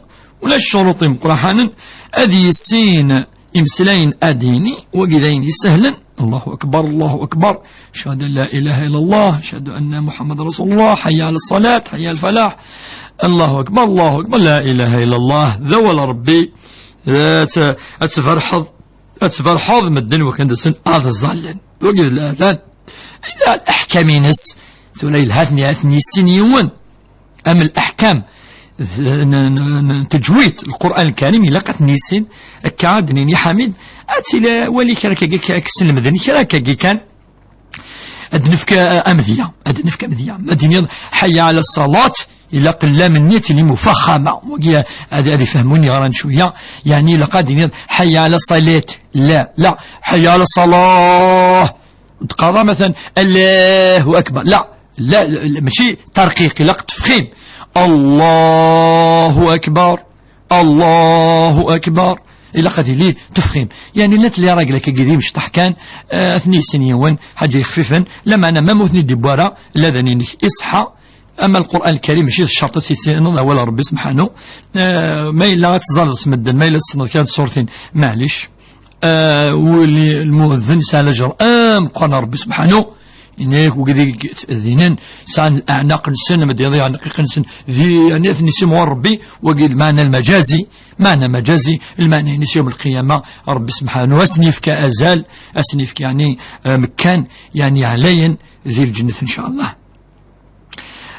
ulac ccuruṭ imeqqraḥanen, ad yissin imeslayen ad d-yini, wagi d ayen isehlen: "الله أكبر، الله أكبر، أشهد أن لا إله إلا الله، أشهد أن محمد رسول الله، حي على الصلاة، حي على الفلاح، الله أكبر، الله أكبر، لا إله إلا الله." D awal n Ṛebbi, ad t-, ad tberḥeḍ, ad tberḥeḍ medden wakken d-sen ad ẓallen. Wagi d ladan. Ila leḥkam-ines, tura yelha ad ten-, ad ten-yissin yiwen. Am leḥkam, d-, n, n, n, n teǧwid, Lqur'an Lkarim, ilaq ad ten-yissin. Akka ad d-nini Ḥamid, ad tili wali kra akka, akka, akka slemden, kra akka kan. Ad nefk, eh, amedya, ad nefk amedya. Ma d-tiniḍ: "حي على الصلاة", ilaq llam-nni ad tili mufaxxama. Wagi ad, ad ifhem win yeɣran cwiya. Yeɛni ilaq ad d-tiniḍ: "حي على الصلاة". La, la. "حي على الصلاة". Ur d-qqareḍ ara, matalan: "Allahu akbar". La, la, la, mačči tarqiq, ilaq tefxim. "Allahu akbar, Allahu akbar". Ilaq ad yili tefxim. Yeɛni la tli ragla akkagi d imecṭaḥ kan, eh, ad ten-yissin yiwen, ḥaǧa yexfifen, lameɛna ma ur ten-id-yewwi ara, ladan-inek iṣeḥḥa. Ama Lqur'an Lkarim mačči d ccerṭ ad tt-tissineḍ, awal n Ṛebbi subḥanu. Eh, ma yella ad teẓẓaleḍ s medden, ma yella tessneḍ kra n tṣurtin, maɛlic. Eh, wali lmu'edden yesɛa lajer ameqqran n Ṛebbi subḥanu. Yenna-yak wigi i yettadinen sɛan leɛnaq-nsen, ma d-yaḍ iɛneq iqen-nsen, di, yeɛni ad ten-yessimɣur Ṛebbi. Wagi lmeɛna lmaǧazi, meɛna maǧazi, lmeɛna-ines yawm lqiyama, Ṛebbi subḥanu ad sen-yefk azal, ad sen-yefk, yeɛni, eh, amekkan, yeɛni, ɛlayen di lǧennet, ncallah.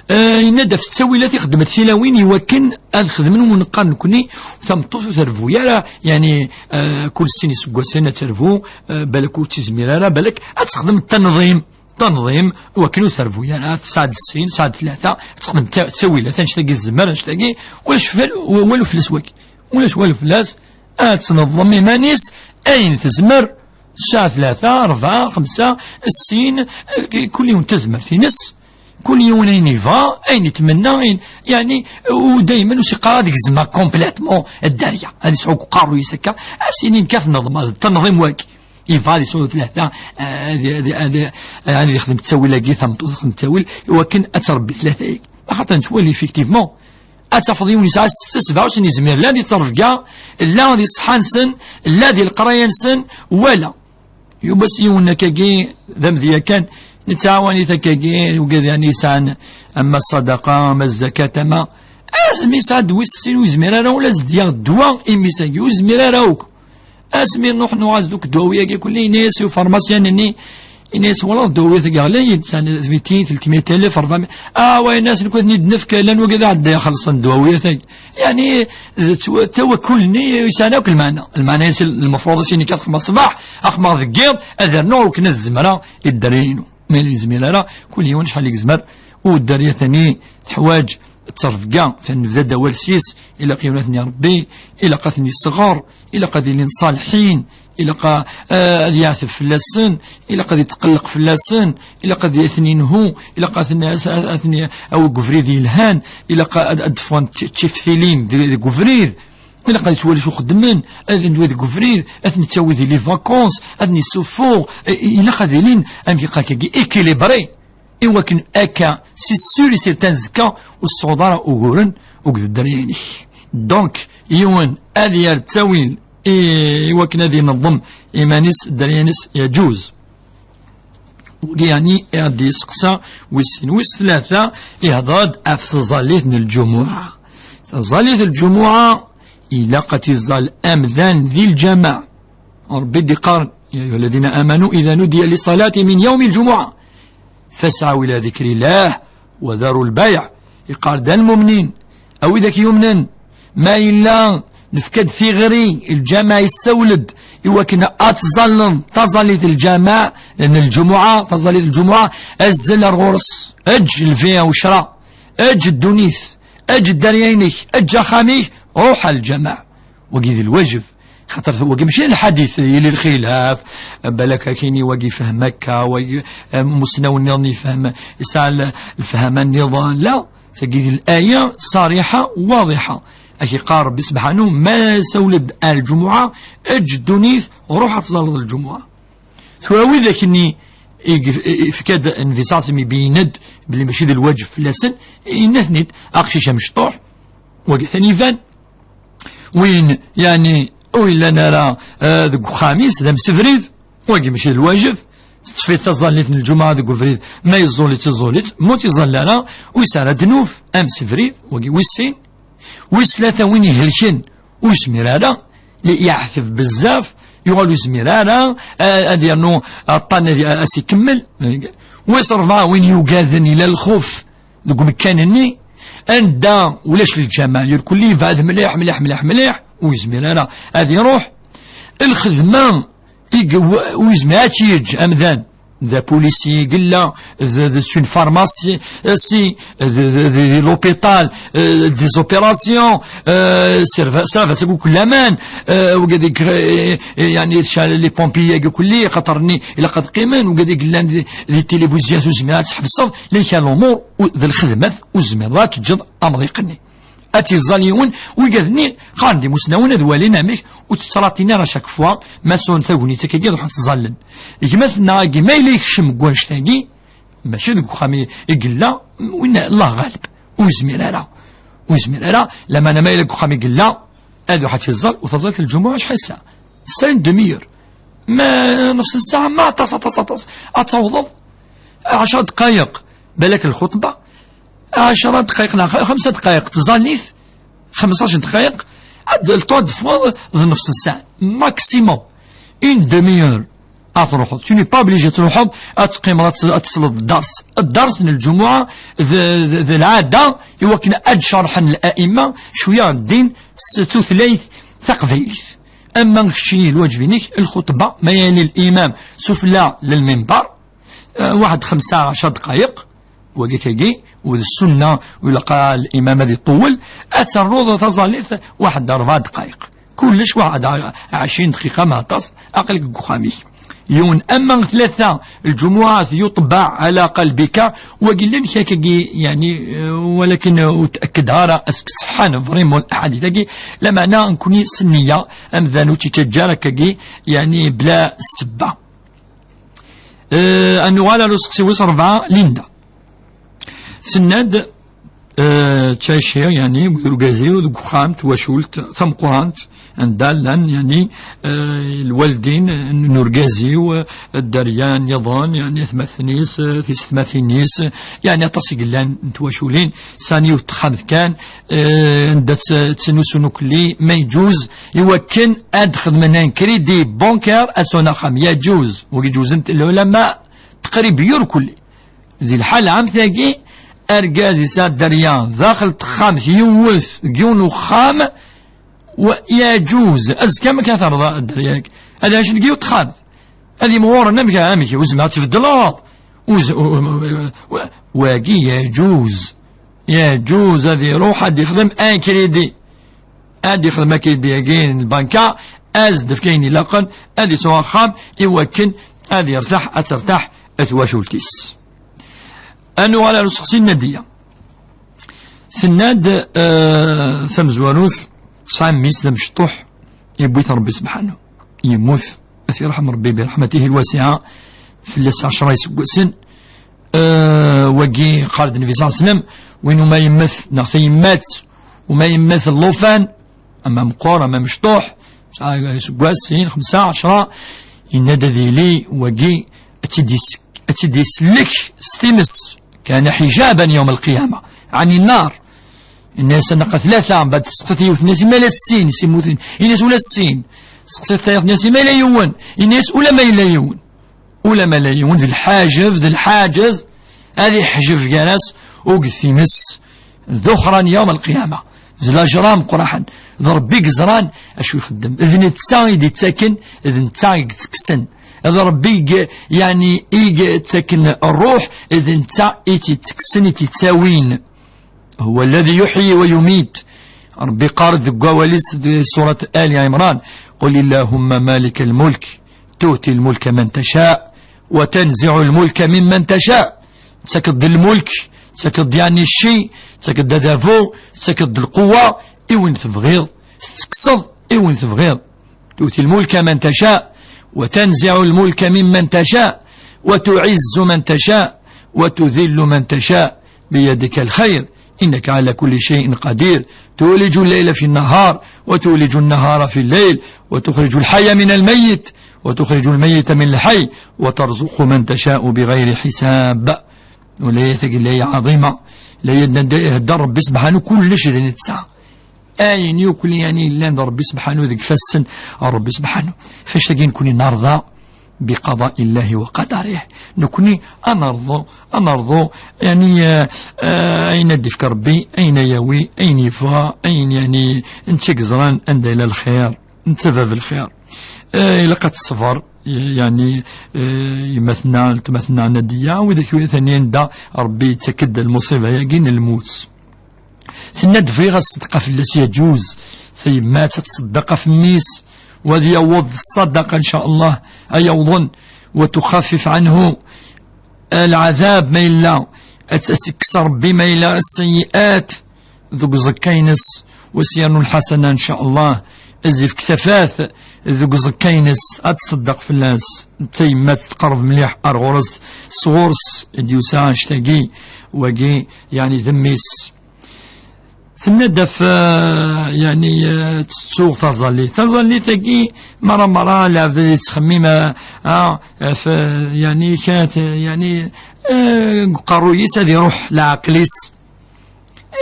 Eh, yenna-d ɣef ttawilat i xeddment tilawin i wakken ad xedmen win neqqar nekni, tameṭṭut ur terbu ara, yeɛni, eh, kul sin iseggasen ad terbu, eh, balak ur tt-izmir ara, balak ad texdem tanḍim, tanḍim, i wakken ur terbu ara, tesɛa-d sin, tesɛa-d tlata, ad texdem ta-, ttawilat, annect-agi tezmer, annect-agi, ulac fell-, walu fell-as wagi. Ulac walu fell-as, ad tneḍḍem iman-is ayen tezmer, ssaɛa tlata, rebɛa, xemsa, sin, eh, kul yiwen d tazmert-ines, kul yiwen ayen yebɣa, ayen yetmenna, ayen, yeɛni, u daymen ur s-yeqqar ad gezmeɣ complètement dderya, ad yesɛu deg uqerruy-is akka, ad s-yini nekk ad t-neḍmeɣ, d tanḍim wagi. Yebɣa ad yesɛu tlata, eh, ad, ad, ad, ad yexdem ttawil-agi, tameṭṭut texdem ttawil, i wakken ad tṛebbi tlata-agi. Axaṭer nettwali, effectivement, Ad tafeḍ yiwen yesɛa setta sebɛa ussan, yezmer la di ttrebga, la di ṣṣeḥḥa-nsen, la di leqraya-nsen, wala. Yuba s yiwen akkagi d amedya kan, nettɛawan-it akkagi, ugad yani yesɛan ama ṣṣadaqa, ama zzakat, ama asmi yesɛa ddwa-s sin, ur yezmir ara ula ad s-d-yaɣ ddwa i mmi-s-agi, ur yezmir ara akk. Asmi nruḥ nuɣal deg ddwawi-agi kulli, yenna-yas i ufarmasyan-nni, yenna-yas: "Walaḍ ddwawi-agi ɣlayen, sɛan mitin, tletmiyat alaf, rebɛamiyat." "Ah, wa," yenna-yas, "nekk ad ten-id-nefk, llan wagi d aɛedda ixellṣen ddwawi-agi." Yani, d ttwa-, ttawakul-nni yesɛan akk lmeɛna. Lmeɛna-is, lmefruḍ-is, ini kan xedmeɣ ṣṣbeḥ, ad xedmeɣ deg yiḍ, ad rnuɣ akken ad zemreɣ i dderya-inu. Ma yella yezmir ara, kul yiwen acḥal i yezmer, u dderya tani teḥwaǧ ttrebga, tani nebda-d awal s-is, ilaq yiwen ad ten-irebbi, ilaq ad ten-yesɣer, ilaq ad ilin ṣaliḥin, ilaq a-, a-, ad yeɛteb fell-asen, ilaq ad yetqelleq fell-asen, ilaq ad ten-inhu, ilaq ad ten-, ad ten-yawi deg ubrid yelhan, ilaq ad, ad d-ffɣen d ti-, d tiftilin deg, deg ubrid, ilaq ad yettwali acu xeddmen, ad ten-yawi deg ubrid, ad ten-yettawi di les vacances, ad ten-yessuffuɣ, i-, ilaq ad ilin, amek yeqqar-agi, équilibré. Iwakken akka, c'est sûr et certain, zekka ur tesɛuḍ ara uguren akked dderya-inek. Donc, yiwen ad yerr ttawil i, iwakken ad ineḍḍem iman-is, dderya-ines, yeǧuz. Wagi, yani, i ɣ-d-yesteqsa wis sin. Wis tlata, ihḍer-d ɣef tẓallit n lǧumuɛa. Tẓallit n lǧumuɛa, ilaq ad tt-iẓẓal amdan di lǧamaɛ. Rebbi d-iqqar: "يا أيها الذين آمنوا إذا نودي للصلاة من يوم الجمعة فاسعوا إلى ذكر الله وذروا البيع." Iqqar-d: "A lmumnin, a widak yumnen, ma yella nefka-d tiɣri, lǧamaɛ yessawel-d i wakken ad tẓalleḍ taẓallit n lǧamaɛ, n lǧumuɛa, taẓallit n lǧumuɛa, azzel ar ɣur-s, eǧǧ lbiɛ u ccra, eǧǧ ddunit, eǧǧ dderya-inek, eǧǧ axxam-ik, ruḥ ar lǧamaɛ." Wagi d lwajeb. Xaṭer wagi mačči d lḥadit yili lxilaf, balak akini wagi fhem akka, wagi, eh, musnaw nniḍen yefhem, yesɛa l-, lefhama nniḍen. La, tagi d laya ṣariḥa, waḍiḥa. Ak iqqar Rebbi sebḥanu: "Ma sawled ar lǧumuɛa, eǧǧ ddunit, ruḥ ad tẓalleḍ lǧumuɛa." Tura widak-nni i yef-, i yefka-d Nnbi ṣaṣim, ibeyyen-d belli mačči d lwajeb fell-asen, yenna-ten-id: "Aqcic amecṭuḥ, wagi atan iban." Win, yani, ur yellan ara, eh, deg uxxam-is, d amsebrid, wagi mačči d lwajeb. Teṭṭfiḍ taẓallit n lǧumuɛa deg ubrid, ma yeẓẓul-itt, iẓẓul-itt, ma ur tt-iẓall ara, ur yesɛi ara ddnub, amsebrid, wagi wis sin. Wis tlata, win ihelken, ur yezmir ara, li yeɛteb bezzaf, yuɣal ur yezmir ara, eh, ad yernu aṭṭan ad, ad s-ikemmel. Wis rebɛa, win yugaden, ila lxuf deg umekkan-nni, anda ulac lǧamaɛ, irkelli yebɛed mliḥ, mliḥ, mliḥ, mliḥ, ur yezmir ara ad iruḥ. Lxedma i ge-, ur yezmir ad tt-yeǧǧ amdan, d apolisi i yella, d, d, d une pharmacie, eh, si, d, d, d, d l'hôpital, eh, des opérations, eh, serva-, servas akk laman, eh, wigad i, eh, eh, yani, ca-, les pompiers akk-nni, xaṭer-nni ilaq ad qqimen, wigad i yellan di, di tilivizya ur tezmir ad tḥebseḍ, lika lumuṛ u-, d lxedmat ur tezmireḍ ad teǧǧeḍ amḍiq-nni. Ad tt-iẓẓal yiwen, wigad-nni qqaren-d imusnawen ad walin amek ur tettlaṭin ara chaque fois, ma sɛun tagnit akkagi ad ruḥen ttẓallen. Gma-tneɣ-agi, ma yella yekcem deg wannect-agi, mačči deg uxxam i, i yella, winna Allah ɣaleb, ur yezmir ara. Ur yezmir ara, lameɛna ma yella deg uxxam i yella, ad iruḥ ad tt-iẓẓal, u taẓallit n lǧumuɛa acḥal ssaɛa? Ssaɛa n demi-heure. Ma nefs n ssaɛa, ma aṭas, aṭas, aṭas. Ad tawḍeḍ ɛecra dqayeq, balak lxuṭba, ɛecra dqayeq neɣ xemsa dqayeq tẓallit, xemseṭṭac dqayeq, ad, le temps ad d-teffɣeḍ d nefs n ssaɛa, maximum. Une demi-heure. Ad truḥeḍ. Tu n'es pas obligé ad truḥeḍ, ad teqqimeḍ, ad tes-, ad tesleḍ dders. Dders n lǧumuɛa d, d, d lɛada, i wakken ad d-cerḥen la'imma cwiya ddin s tutlayt taqbaylit. Ama keččini, lwaǧeb-inek, lxuṭba, ma yali l'imam sufella n lmimbar, eh, waḥed xemsa, ɛecra dqayeq, wagi kagi, u d ssunna, u ilaq limam ad iṭewwel, ad ternuḍ taẓallit waḥed rebɛa dqayeq. Kullec waḥed ɛecrin dqiqa, ma aṭas, aql-ik deg uxxam-ik. Yiwen, ama tlata, الجمعة يطبع على قلبك, wagi llan kra kagi, yani, eh, walakin ur tأكد ara ass-a ṣeḥḥan vraiment lḥadit-agi, lameɛna nekni s nniya, amdan ur tt-ittaǧǧa ara kagi, yani, bla ssebba. Eh, ad nuɣal ar useqsi wis rebɛa, Linda. Tenna-d, Eh, ttcaciɣ, yeɛni, d urgaz-iw deg uxxam n twacult tameqqrant, anda llan, yeɛni, eh, lwaldin n urgaz-iw, eh, dderya nniḍen, yeɛni, atmaten-is, eh, tisetmatin-is, yeɛni, aṭas i yellan n twaculin, sɛan yiwet texxamt kan, eh, anda tt-, ttnusun ukelli, ma yeǧuz, i wakken ad xedmen un crédit bancaire, ad sɛun axxam, yeǧuz, wagi ǧuzen lɛulama, teqrib yur kulli. Di lḥala am tagi, argaz yesɛa dderya daxel texxamt yiwet deg yiwen uxxam, wa-, yeǧuz, azekka ma kan terḍa dderya-k, ad ɛicen deg yiwet texxamt, ad imɣuren amek, amek, ur zemreɣ ad tbeddleḍ. Uz-, u-, u-, u-, wagi yeǧuz, yeǧuz ad iruḥ ad ixdem un crédit. Ad ixdem akridi-agi n lbanka, ad s-d-efk ayen ilaqen, ad yesɛu axxam, i wakken ad yertaḥ, ad tertaḥ twacult-is. Ad nuɣal ar useqsi n Nadiya. Tenna-d, eh, tamezwarut, tesɛa mmi-s d amecṭuḥ, yewwi-t Ṛebbi subḥanu. Yemmut, ad t-yerḥem Ṛebbi bi ṛeḥmatihi lwasiɛa, fell-as ɛecṛa iseggasen. Eh, wagi, qal-d Nnbi ṣalla Llahu ɛalayhi wa sallam, win uma yemmet, neɣ tayemmat, uma yemmet llufan, ama meqqer, ama mecṭuḥ, tesɛa iseggasen, sin, xemsa, ɛecṛa, yenna-d ad yili wagi, ad tt-id-is-, ad tt-id-isellek s times, kana ḥiǧaban yawm lqiyama, ɛni nnar. Yenna-yas, ad naqqa tlata, mbeɛd tseqsiḍ yiwet, yenna-yas, ma yella sin, si mmuten, yenna-yas, ula sin. Seqsiḍ tayeḍ, yenna-yas, ma yella yiwen, yenna-yas, ula ma yella yiwen. Ula ma la yiwen, d lḥaǧeb, d lḥaǧez, ad iḥjeb gar-as u deg times, d uxran yawm lqiyama, d lajra meqqraḥen, d Ṛebbi i yeẓran acu ixeddem. D netta i d-ittaken, d netta i yettekksen. D Ṛebbi i ye-, yeɛni, i yettaken ṛṛuḥ, d netta i tt-ittekksen, i tt-ittawin. هو الذي يحيي ويميت. Ṛebbi yeqqar-d deg wawal-is di surat Ali Ɛimran, قل اللهم مالك الملك تؤتي الملك من تشاء وتنزع الملك ممن تشاء. Tettakeḍ-d lmulk, tettakeḍ-d yeɛni cci, tettakeḍ-d adabu, tettakeḍ-d lquwa i win tebɣiḍ, tettekkseḍ i win tebɣiḍ. تؤتي الملك من تشاء وتنزع الملك ممن تشاء وتعز من تشاء وتذل من تشاء بيدك الخير إنك على كل شيء قدير تولج الليل في النهار وتولج النهار في الليل وتخرج الحي من الميت وتخرج الميت من الحي وترزق من تشاء بغير حساب. Ula d tagi d laya ɛḍima, laya n da ihedder Ṛebbi subḥanu, kullec d netta. Ayen yakk, yeɛni, yellan d Ṛebbi subḥanu deg ifassen n Ṛebbi subḥanu. Ɣef wannect-agi nekni nerḍa bi qada'i Llahi wa qadarihi. Nekni ad nerḍu, ad nerḍu, yeɛni, eh, eh, ayen ad d-ifk Ṛebbi, ayen ad yawi, ayen yebɣa, ayen, yeɛni, netta i yeẓran anda yella lxir, netta bab lxir. Eh, ilaq ad teṣber, yeɛni, eh, yemma-tneɣ, weltma-tneɣ Nadiya, widak wi atan anda Ṛebbi yettak-d lmuṣiba-agi n lmut. Tenna-d, bɣiɣ ad ṣedqeɣ fell-as, yeǧuz. Tayemmat ad tṣeddeq ɣef mmi-s, u ad yaweḍ d ṣṣadaqa, ncallah, ad yawḍen, wa tuxaffif ɛanhu lɛadab ma yella, ad as-ikkes Ṛebbi ma yella sseyyi'at deg uẓekka-ines, u ad s-yernu lḥasana, ncallah, ad s-ifk tafat deg uẓekka-ines, ad tṣeddeq fell-as. D tayemmat tqerreb mliḥ ar ɣur-s, sɣur-s i d-yusa annect-agi, wagi, yeɛni d mmi-s. Tenna-d ɣef, eh, yeɛni, eh, tettuɣ taẓallit. Taẓallit-agi, mara, mara, lɛebd ad yettxemmim, eh, ah, ɣef, eh, yeɛni, krat, eh, yeɛni, eh, deg uqerruy-is ad iruḥ leɛqel-is.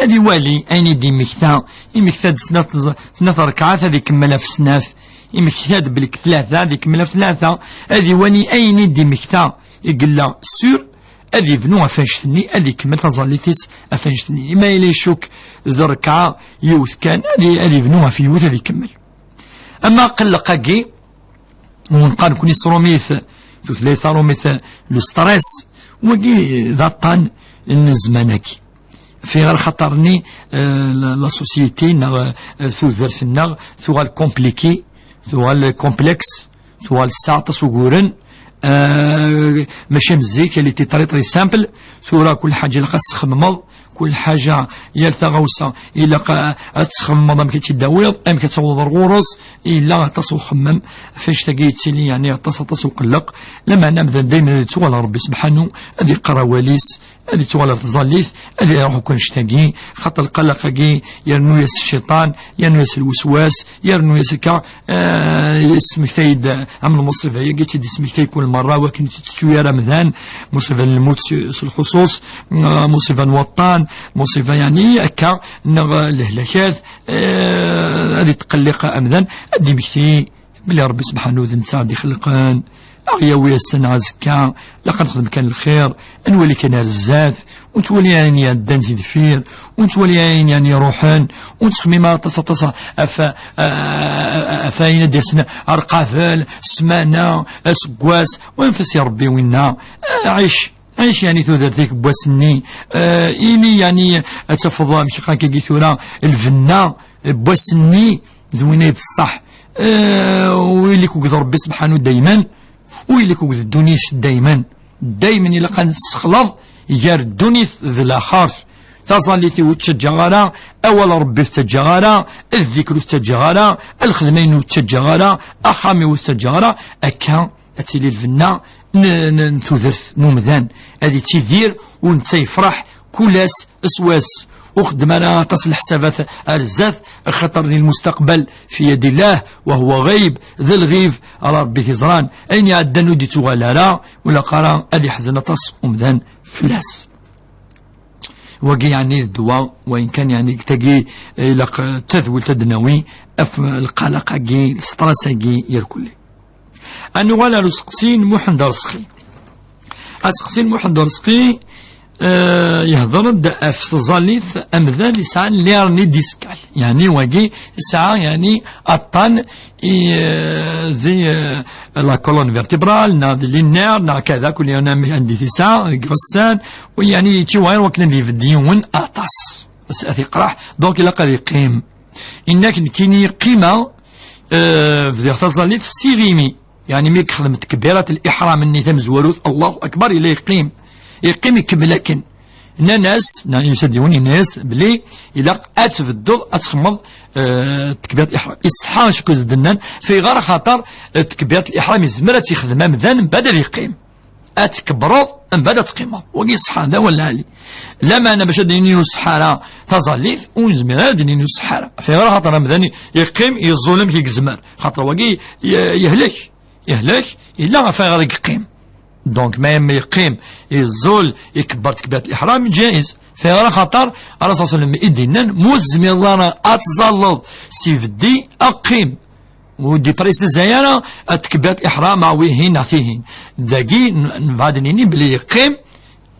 Ad iwali ayen i d-imekta. Imekta-d snat, snat rekɛat, ad ikemmel ɣef snat. Imekta-d belk tlata, ad ikemmel ɣef tlata. Ad iwali ayen i d-imekta i yella sur, ad ibnu ɣef annect-nni, ad ikemmel taẓallit-is ɣef annect-nni. Ima yella icuk d rrekɛa yiwet kan, ad i-, ad ibnu ɣef yiwet, ad ikemmel. Ama aqelleq-agi, ur neqqar nekkni s trumit, tutlayt tarumit, le stress, wagi d aṭṭan n zzman-agi. Fi ɣer xaṭer-nni, eh, la, la société neɣ, eh, tudert-nneɣ tuɣal compliquée, tuɣal complexe, tuɣal tesɛa aṭas uguren, eh, mačči am zik, elle était très, très simple. Tura kul ḥaǧa ilaq ad s-txemmeḍ, kul ḥaǧa, yal taɣawsa ilaq a-, ad txemmeḍ amek ad tt-id-tawiḍ, amek ad tawḍeḍ ar ɣur-s, yella aṭas uxemmem. Ɣef annect-agi yettili, yeɛni, aṭas, aṭas uqelleq. Lameɛna amdan daymen ad yettuɣal ɣer Ṛebbi subḥanu, ad iqqar awal-is, Ad ittuɣal ɣer tẓallit, ad iruḥ akk annect-agi, xaṭer lqalaq-agi yernu-yas cciṭan, yernu-yas lweswas, yernu-yas akka, eh, yesmektay-d am lmuṣiba-agi, tt-id-yesmektay kul merra, wakken ur tt-tettu ara amdan, muṣiba n lmut s, s lxuṣuṣ, eh, muṣiba n waṭṭan, muṣiba, yeɛni, akka, neɣ lehlakat, eh, ad itqelliq amdan, ad d-imekti belli Ṛebbi subḥanahu d netta i d-ixelqen. Aɣ yawi ass-a neɣ azekka, ilaq ad nexdem kan lxir, ad nwali kan ar zdat, ur nettwali ayen iɛeddan si deffir, ur nettwali ayen, yeɛni, iruḥen, ur nettxemmim ara aṭas, aṭas ɣef, ɣef ayen ad d-yasen ar qabel, ssmana, aseggas, u anef-as i Ṛebbi winna. Ɛic, ɛic, yeɛni, tudert-ik n wass-nni, eh, ili, yeɛni, ad tafeḍ amek akka-agi tura, lbenna n wass-nni, d win ay d ṣṣeḥ. Eh, u ili-k akked Ṛebbi subḥanahu dayman, u ili-k akked ddunit dayman. Dayman ilaq ad nessexlaḍ gar ddunit d laxert. Taẓallit-iw ur tt-ttaǧǧaɣ ara, awal n Ṛebbi ur t-ttaǧǧaɣ ara, ddikr ur t-ttaǧǧaɣ ara, lxedma-inu ur tt-ttaǧǧaɣ ara, axxam-iw ur t-ttaǧǧaɣ ara. Akka ad tili lbenna n, n, n tudert n umdan, ad ittidir u netta yefṛeḥ kul ass s wass. Ur xeddem ara aṭas n leḥsabat ar zdat, axaṭer di lmustaqbal fi yadillah, wa huwa ɣayb, d lɣib, ala Ṛebbi t-iẓran. Ayen iɛeddan ur d-ittuɣal ara, ur ilaq ara ad iḥzen aṭas umdan fell-as. Wagi, yeɛni, d ddwa, wayen kan, yeɛni, tagi, ilaq, eh, d tadwilt ad d-nawi ɣef lqalaq-agi, lsṭras-agi irkelli. Ad nuɣal ar useqsi n Muḥend Arezqi. Aseqsi n Muḥend Arezqi, eh, yehder-d ɣef tẓallit amdan yesɛan l'hernie discale. Yeɛni wagi yesɛa, yeɛni, aṭṭan i, eh, di, eh, la colonne vertébrale, neɣ di les nerfs, neɣ kada, kul yiwen amek anda i t-yesɛa, deg iɣessan, u yeɛni yettiwɛir wakken ad ibedd yiwen aṭas. Bas ad t-iqraḥ, donc ilaq ad yeqqim. Inna-k nekkini qqimeɣ, eh, bdiɣ taẓallit s iɣimi. Yeɛni mi yexdem tekbirat liḥram-nni tamezwarut, Allahu Akbar, yella yeqqim. Yeqqim ikemmel akken. Nnan-as, neɣ yusa-d yiwen yenna-as belli ilaq ad tbeddeḍ ad txemmeḍ, eh, tekbirat liḥram. Iṣeḥḥa acu i s-d-nnan, fayɣer axaṭer, eh, tekbirat liḥram yezmer ad tt-yexdem amdan mbeɛd ad yeqqim. Ad tkebreḍ, mbeɛd ad teqqimeḍ. Wagi ṣṣeḥḥa, d awal lɛali. Lameɛna bac ad d-nini ur ṣṣeḥḥa ara taẓallit, ur nezmir ara ad d-nini ur ṣṣeḥḥa ara. Fayɣer axaṭer amdan yeqqim, yeẓẓul amek i yezmer. Xaṭer wagi ye-, yehlek. Yehlek, yella ɣef ayɣer i yeqqim. Donc, ma yemma yeqqim, yeẓẓul, ikebber tekbirat liḥram, ǧaiz. Fayɣer axaṭer, Ṛṛasul ṣalla Llahu ɛalayhi wa sallam i d-yennan, ma ur tezmireḍ ara ad tẓalleḍ s ibeddi, qqim. Ur d-iprisiza ara ad tekbirat liḥram, a wihin, a tihin. Dagi, n-, nebɣa ad nini belli yeqqim,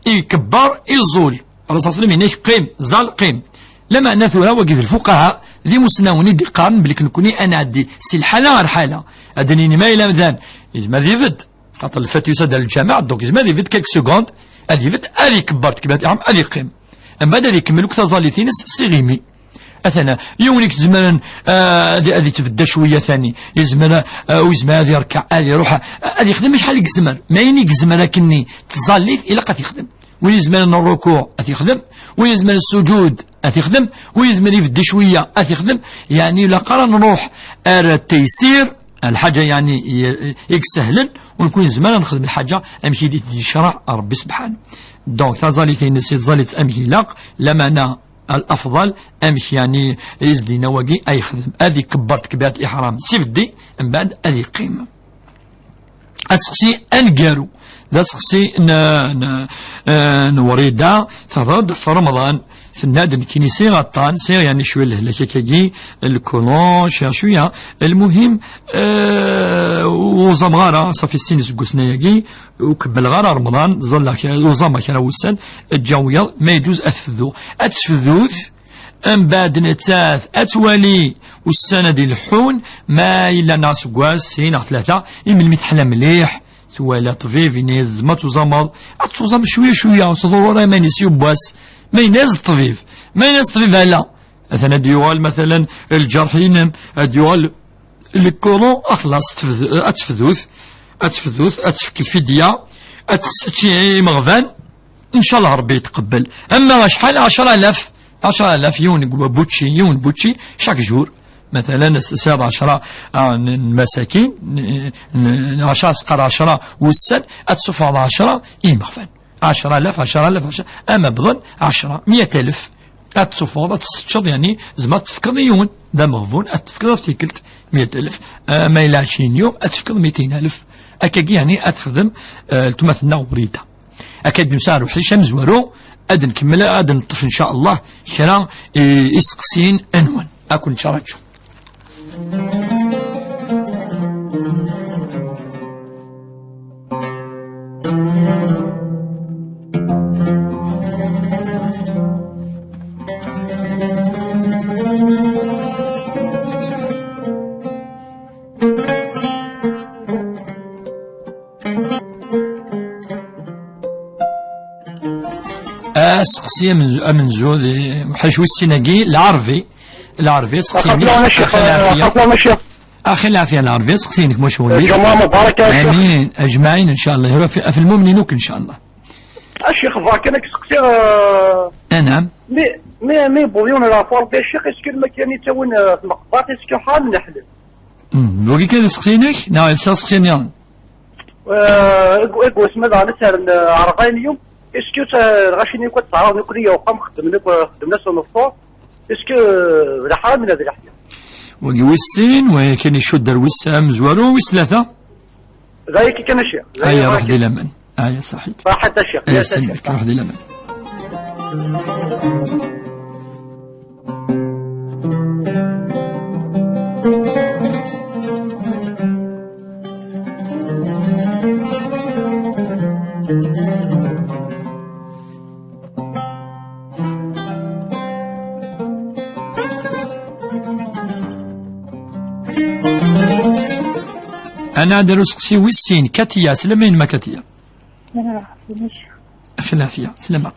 ikebber, iẓul. Ṛṛasul ṣalla Llahu ɛalayhi wa sallam yenna-k qqim, ẓall, qqim. Lameɛna tura wagi d lfuqaha, d imusnawen i d-iqqaren belli nekkni ad nɛeddi si lḥala ar lḥala. Ad d-nini ma yella amdan, yezmer ad ibedd. Xaṭer lfat yusa-d ar lǧameɛ, donc yezmer ad ibedd quelques secondes, ad ibedd, ad ikebber tekbirat liḥram, ad yeqqim. Mbeɛd ad ikemmel akk taẓallit-ines s iɣimi. Atan, yiwen i yezemren, ah, ad, ad itbedda cwiya tani. Yezmer, ah, u yezmer ad yerkeɛ, ad iruḥ, ah, ad yexdem acḥal i yezmer. Ma ayen i yezmer akkenni tẓallit, ilaq ad t-yexdem. Win yezemren rrukuɛ, ad t-yexdem. Win yezemren sujud, ad t-yexdem. Win yezemren ibeddi cwiya, ad t-yexdem. Yeɛni, ilaq ara nruḥ ar taysir, ar lḥaǧa, yeɛni, i, i isehlen, u nekni nezmer ad nexdem lḥaǧa amek i d-yecreɛ Ṛebbi sebḥanu. Donc, taẓallit-ines, i tẓallit amek ilaq, lameɛna الأفضل, amek, yeɛni, i s-d-yenna wagi, ad yexdem, ad ikebber tekbirat liḥram s ibeddi, mbeɛd ad yeqqim. Aseqsi aneggaru, d aseqsi n, n, n Wrida, tehder-d ɣef Remḍan, tenna-d nekkini sɛiɣ aṭṭan, sɛiɣ, yeɛni, cwiya n lehlak akkagi, lkulun, cwiya, cwiya. Lmuhim, eh, ur uẓameɣ ara, ṣafi sin iseggasen ayagi, ur kemmleɣ ara Remḍan, ẓalleɣ kra, uẓameɣ kra wussan, ǧǧiɣ wiyaḍ, ma yeǧǧuz ad tefdu. Ad tefdut, mbeɛd nettat ad twali ussan ad ileḥḥun, ma yella neɣ aseggas, sin neɣ tlata, i melmi teḥla mliḥ, twala ṭṭbib, yenna-yas: "Tzemreḍ ad tuẓameḍ, ad tuẓameḍ cwiya cwiya, ur tḍurreḍ ara iman-is yiwwas." Ma yenna-yas ṭṭbib, ma yenna-yas ṭṭbib ala, atan ad yuɣal, matalen, lǧerḥ-inem, ad yuɣal lkulun, axlaṣ, tefd-, ad tefdut, ad tefdut, ad tefk lfidya, ad tessečč imeɣban, ncallah Ṛebbi yetqebbel. Ama acḥal? Ɛecra alaf, ɛecra alaf, yiwen n bučči, yiwen n bučči, chaque jour. Matalen, s-, sɛiḍ ɛecra, ah, n, n masakin, n, n, n ɛecra, seqqar ɛecra wussan, ad tessufɣeḍ ɛecra i imeɣban. ɛecra alaf, ɛecra alaf, ɛecra, ama bḍan ɛecra, meyya alaf. Ad tṣuffuḍ, ad tesseččeḍ, yeɛni, tzemreḍ ad tefkeḍ i yiwen d ameɣbun, ad tefkeḍ ɣef tikkelt meyya alaf, ah, ma yella ɛecrin yum, ad tefkeḍ mitin alaf. Akkagi, yeɛni, ad texdem, ah, weltma-tneɣ Wrida. Akka d-nusa ar uḥric amezwaru, ad nkemmel, ad neṭṭef, in ca Allah, kra, eh, iseqsiyen-nwen. Ad ken-nettṛaǧu. Aseqsi amenzu, amenzu di uḥric wis sin-agi, Lɛerbi. Lɛerbi, aseqsi-nni. Axi Lɛafya. Axi Lɛafya, Lɛerbi, aseqsi-nnek, maca wagi. Lǧemɛa mubaraka, a Ccix. Amin. Ajmaɛin, in ca Allah. Yura fi, ɣef lmumnin akk, in ca Allah. A Ccix, bɣiɣ kan ad k-seqsiɣ, eh, Anɛam. Mi, mi, mi yewweḍ yiwen ɣer Ṛebbi, a Ccix, est-ce que lmakla-nni ttawin, eh, tmeqbert, est-ce que ḥram neɣ ḥlal? Hmm, wagi kan d aseqsi-nnek, neɣ yella aseqsi nniḍen? Eh, eg-, eg wasma daɣen ad tern, eh, ṛebɛin yum, est-ce que, eh, lɣaci-nni akk ad tt-ɛerḍen akk, yewqam xeddmen akk, eh, xeddmen-as uneffur, est-ce que, eh, d leḥram neɣ d leḥlal? Wagi wis sin, wagi kan icudd ar wis amezwaru, wis tlata. D aya kan a Ccix. Aya, ruḥ di laman. Aya, saḥit. Raḥet a Ccix. Aya, saḥit. Ruḥ di laman. Ad nɛeddi ar useqsi wis sin, Katiya, slama-inem a Katiya. Axi Lɛafya, slama.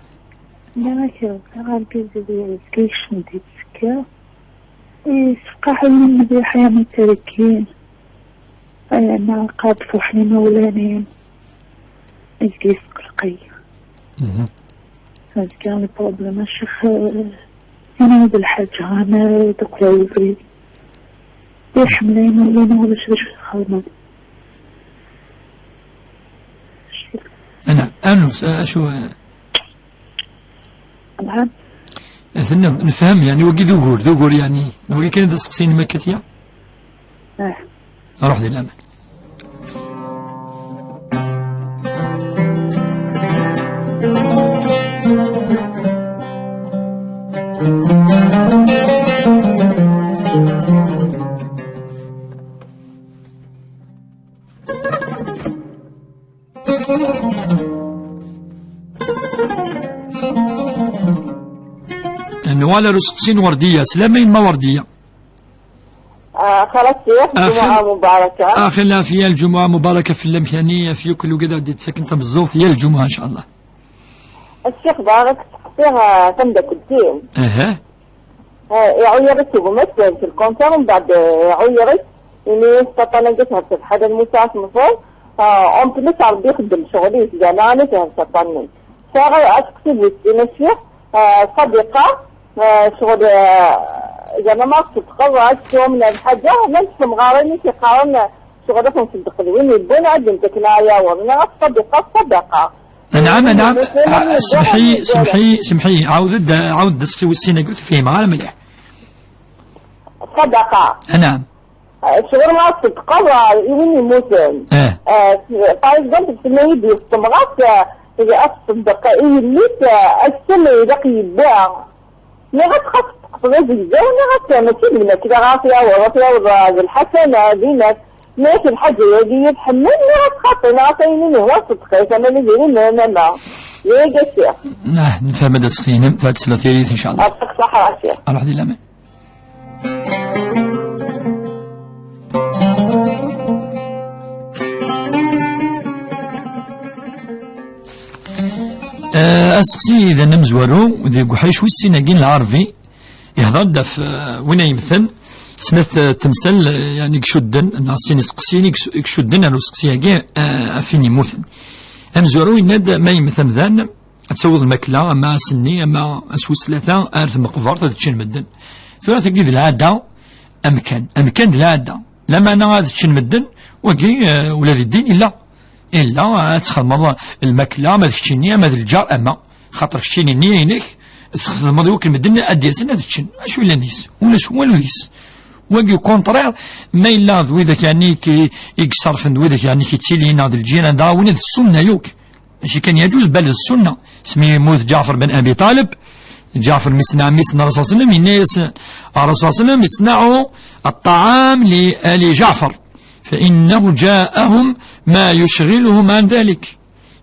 Lɛafya, argaz-iw yezga yekcem di tsekka. Yessefqaḥ-iyi mliḥ yerna tterkin. Yerna qad fuḥen imawlan-im. Yezga yesqelqay. Mhm. Azekka le problème, a Ccix, eh, ini-yi-d lḥaǧa, ama d uqrayebri. Iḥemmel ayen ulac d acu txedmeḍ. Ana, anu, s-, acu, eh, Nɛam. Tenna, nefhem, yeɛni, wagi d ugur, d ugur, yeɛni, wagi kan d aseqsi-inem a Katiya? Ah. Ruḥ di laman. Nwala ar useqsi n Werdiya. Slama-inem a Werdiya. Ah, xalat ssix, Axi-, lǧumuɛa mubaraka. Axi Lɛafya, lǧumuɛa mubaraka fell-am, yeɛni, ɣef yakk lugad ad d-yettaken tameẓẓuɣt, yal lǧumuɛa, in ca Allah. A Ccix, bɣiɣ ad k-steqsiɣ, ah, tamdakelt-im. Aha. Ah, iɛuyer-itt gma-s deg lkanser, mbeɛd, ah, iɛuyer-itt, ini-as aṭṭan-agi thebteḍ ḥala lmusa ad temmteḍ. Ah, en plus Rebbi ixeddem ccɣel-is, zeɛma ana thebteḍ aṭṭan-nni. Sɛiɣ aseqsi bu sin a Ccix, ah, ṣṣadiqa, ah, ccɣel, ah, zeɛma ma tṣeddqeḍ ad tesɛum lḥaǧa, llant temɣarin i t-iqqaren, ah, ccɣel ad ten-ṣeddqen win yewwin ad d-ntaken aɛyawen, neɣ ṣṣadiqa, ṣṣadaqa. Anɛam, anɛam. Semḥ-iyi, semḥ-iyi, semḥ-iyi. Ɛawed-d, ɛawed-d aseqsi wis sin-agi, ur t-fhimeɣ ara mliḥ. Ṣṣadaqa. Anɛam. Eh, ccɣel ma tṣeddqeḍ, eh, i win yemmuten. Eh. Eh, par exemple, tenna-yi-d yes temɣart, eh, ad tṣeddeq i yelli-s, eh, ass-a ma ilaq yedda. Nniɣ-as xas teṭṭfeḍ azegzaw, nniɣ-as mačči d lmakla ara t-yaweḍ, ad t-yaweḍ, eh, d lḥasana, dinat. Nniɣ-as lḥaǧa-agi i tḥemmel, nniɣ-as xaṭi, nniɣ-as ayen i nehwa ṣeddeq-it, ama d idrimen, ama. D ayagi a Ccix. Ah, nefhem-d aseqsi-inem, tura tesla tiririt, in ca Allah. Ɛṭik ṣṣeḥḥa a Ccix. Ruḥ di laman. Eh, aseqsi d anamezwaru deg uḥric wis sin-agi n Lɛerbi, yehder-d ɣef, eh, win ay yemmten, snat, eh, temsal, eh, yeɛni, i icudden, neɣ sin iseqsiyen i ic-, i icudden ar useqsi-agi, eh, ɣef win yemmuten. Amezwaru yenna-d, ma yemmet amdan, ad tawiḍ lmakla, ama ass-nni, ama ass wis tlata, ar tmeqbert ad ččen medden. Tura tagi d lɛada, amkan. Amkan d lɛada. Lameɛna ad ččen medden, wagi, eh, ula di ddin yella. Illa ad txedmeḍ lmakla, ama d keččini, ama d lǧar, ama xaṭer keččini nniya-inek txedmeḍ i wakken medden ad d-yasen ad ččen. Acu yellan deg-s? Ulac walu deg-s. Wagi ukunṭrir, ma yella d widak yani ki, i yeṣerfen d widak yani ki ttilin neɣ d lǧiran, dɣa win d ssunna yakk. Mačči kan yaǧuz, bal d ssunna. Smi yemmut Ǧaɛfer ben Abi Ṭalib, Ǧaɛfer mmi-s n ɛemmi-s n Rasul sallam, yenna-yas Rasul sallam: "اصنعوا الطعام لآل جعفر فإنه جاءهم ما يشغلهم عن ذلك."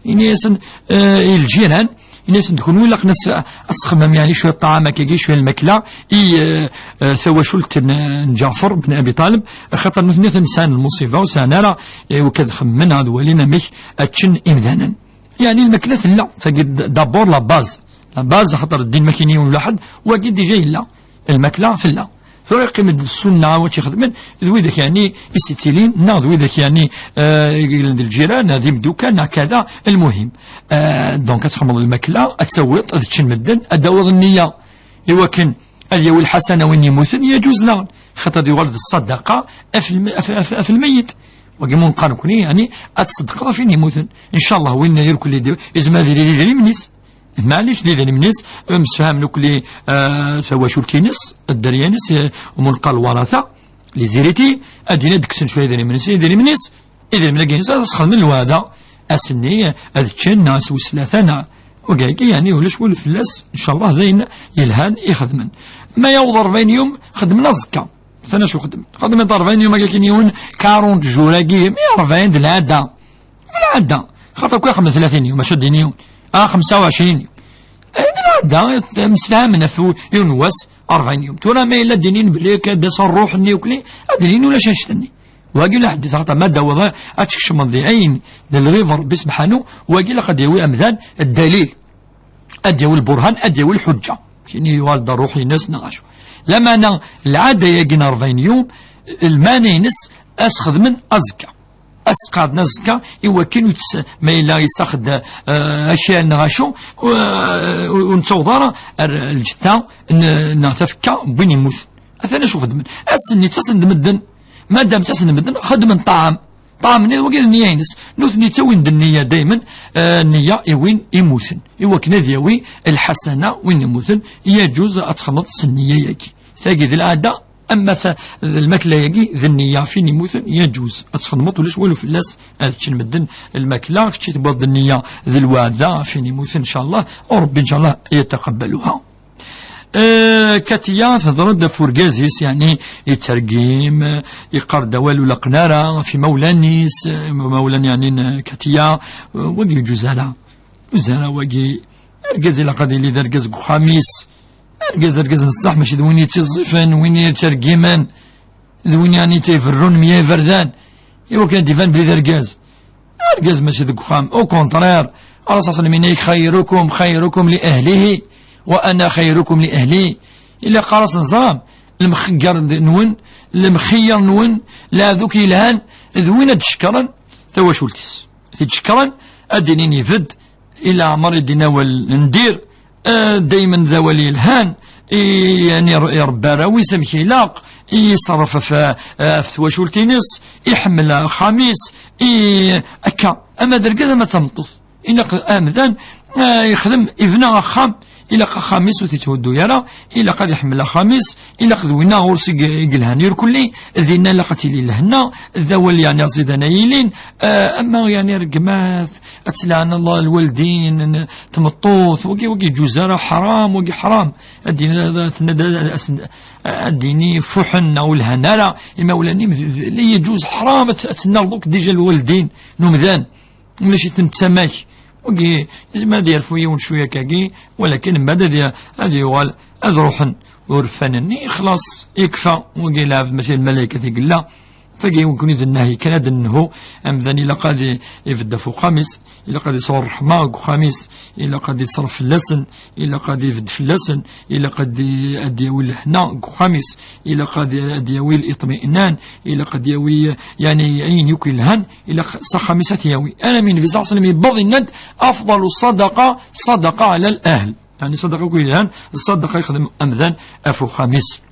Ini-yasen, eh, i lǧiran, ini-yasen: "D kunwi ilaqen ad s-, ad txemmem yani cwiya ṭṭɛam akkagi, cwiya lmakla i, eh, eh, tawacult n, n Ǧaɛfer ben Abi Ṭalib, axaṭer nutni atan sɛan lmuṣiba, ur sɛan ara, eh, wakka ad xemmen, ad walin amek ad ččen imdanen." Yani lmakla tella, tagi d-, d'abord la base. La base, axaṭer ddin ma kini yiwen ulaḥed, wagi déjà yella. Lmakla tella. Tura yeqqim-d ssunna wa tt-ixedmen, d widak yani i s-ittilin, neɣ d widak yani, eh, i yellan d lǧiran, d imdukkal, neɣ kada, lmuhim. Eh, donc ad txedmeḍ lmakla, ad tawiḍ, ad ččen medden, ad d-tawiḍ nniya, i wakken ad yawi lḥasana win yemmuten, yaǧuz daɣen. Xaṭer ad yuɣal d ṣṣadaqa af lm-, af, af, af lmeyyet. Wagi mu neqqar nekni, yani, ad tṣeddqeḍ af win yemmuten. Incallah, win irkelli d-, izmer ad yili d idrimen-is. Maɛlic d idrimen-is, msefhamen akli, eh, tawacult-ines, dderya-ines, eh, mu neqqar lwarata, les héritiers, ad d-ini ad d-kksen cwiya idrimen-is, idrimen-is, idrimen-agi-ines, ad as-xedmen lweɛda, ass-nni, ad ččen, neɣ ass wis tlata, neɣ wagi, yani, ulac walu fell-as, incallah, d ayen yelhan i xedmen. Ma yaweḍ rebɛin yum, xedmen aẓekka. Tana acu xedmen? Xedmen rebɛin yum, agi akin yiwen, quarante jours-agi, mi rebɛin d lɛada. D lɛada. Xaṭer akk ixdem tlatin yum, acu ad d-yini yiwen? Ah, xemsa u ɛecrin yum. Eh, d lɛada, msefhamen ɣef yiwen n wass, rebɛin yum. Tura ma yella ad d-inin belli akka d ass ṛṛuḥ-nni ukli, ad d-inin ulac annect-nni. Wagi ula ḥedd, xaṭer ma d-tawiḍ ad tkecmeḍ di ayen, d lɣiḍ n Ṛebbi sebḥanu, wagi ilaq ad d-yawi amdan ddalil. Ad d-yawi lburhan, ad d-yawi lḥuǧǧa. Kini yuɣal d ṛṛuḥ-ines neɣ acu. Lameɛna lɛada-yagi n rebɛin yum, lmeɛna-ines ad s-xedmen aẓekka. Ad s-qeɛden aẓekka i wakken ur tt-, ma yella yessaxed, eh, akal neɣ acu, ur, ur nettaweḍ ara ar lǧetta n-, neɣ tafekka n win yemmuten. Atan acu xedmen. Ass-nni ttasen-d medden. Madam ttasen-d medden, xedmen ṭṭɛam. Ṭṭɛam-nni d wagi d nniya-ines. Nutni ttawin-d nniya daymen, eh, nniya i win immuten. I wakken ad yawi lḥasana win immuten, yaǧuz ad txedmeḍ s nniya-yagi. Tagi d lɛada, ama ta-, d lmakla-yagi d nniya f win immuten, yaǧuz ad txedmeḍ, ulac walu fell-as, ad ččen medden lmakla, kečči tewwiḍ-d nniya d lweɛda f win immuten, incallah, u Ṛebbi, incallah, yataqabbaluha. Eh, Katiya tehder-d ɣef urgaz-is, yani, yettergim, eh, yeqqar-d awal ur laqen ara ɣef imawlan-is, eh, imawlan, yani, n Katiya, eh, wagi ur yeǧuz ara. Ur yeǧuz ara wagi. Argaz ilaq ad yili d argaz deg uxxam-is. Argaz, argaz n ṣṣeḥ, mačči d win yettiẓẓifen, win yettergimen. D win, yani, ttaberrun mya iberdan, i wakken ad d-iban belli d argaz. Argaz mačči deg uxxam, au contraire, Ṛṛasul صلى الله عليه وسلم yenna-yak: "خيركم خيركم لأهله وأنا خيركم لأهلي." Ilaq ara s-neẓram, lemxeyyer-nwen, lemxeyyer-nwen, lɛebd akk yelhan, d win ad d-cekkren tawacult-is. Ad t-id-cekkren, ad d-inin ibedd, i leɛmer i d-yenna awal n dir, eh, daymen d awal yelhan, i, yani, iṛ-, iṛebba arraw-is amek ilaq, i iṣerref ɣef, ɣef twacult-ines, iḥemmel axxam-is, i, akka, ama d argaz ama d tameṭṭut. Ilaq amdan, eh, yexdem, ibna axxam, ilaq axxam-is ur t-itthuddu ara, ilaq ad iḥemmel axxam-is, ilaq d winna ɣur-s i i yelhan irkelli, dinna ilaq ad tili lehna, d awal, yani, aẓidan ay ilin, eh, ama, yani, rregmat, ad tleɛn Allah lwaldin n tmeṭṭut, wagi, wagi ǧuz ara, ḥram, wagi ḥram. Ad d-yini, ad, ad, ad, ad, ad d-yini fuḥen neɣ ur lhan ara imawlan-im, d, d, la yaǧuz, ḥram, ad, ad tennaɣ donc déjà lwaldin n umdan. Ulac-iten d tamak. Wagi, yezmer ad yerfu yiwen cwiya akkagi, walakin mbaɛd ad y-, ad yuɣal, ad ruḥen urfan-nni, xlaṣ, yekfa, wagi lɛebd mačči d lmalaykat i yella. Tagi, nekkni d nnehyi kan ad d-nenhu, amdan ilaq ad i-, ibedd ɣef uxxam-is, ilaq ad isɛu ṛṛeḥma deg uxxam-is, ilaq ad iṣerref fell-asen, ilaq ad ibedd fell-asen, ilaq ad i-, ad d-yawi lehna deg uxxam-is, ilaq ad i-, ad d-yawi liṭminan, ilaq ad d-yawi, yani, ayen yakk yelhan, ilaq s axxam-is ad t-yawi. Alammi Nnbi صلى الله عليه وسلم yewweḍ yenna-d: "أفضل الصدقة صدقة على الأهل." Yani ṣṣadaqa akk yelhan, ṣṣadaqa yexdem amdan ɣef uxxam-is.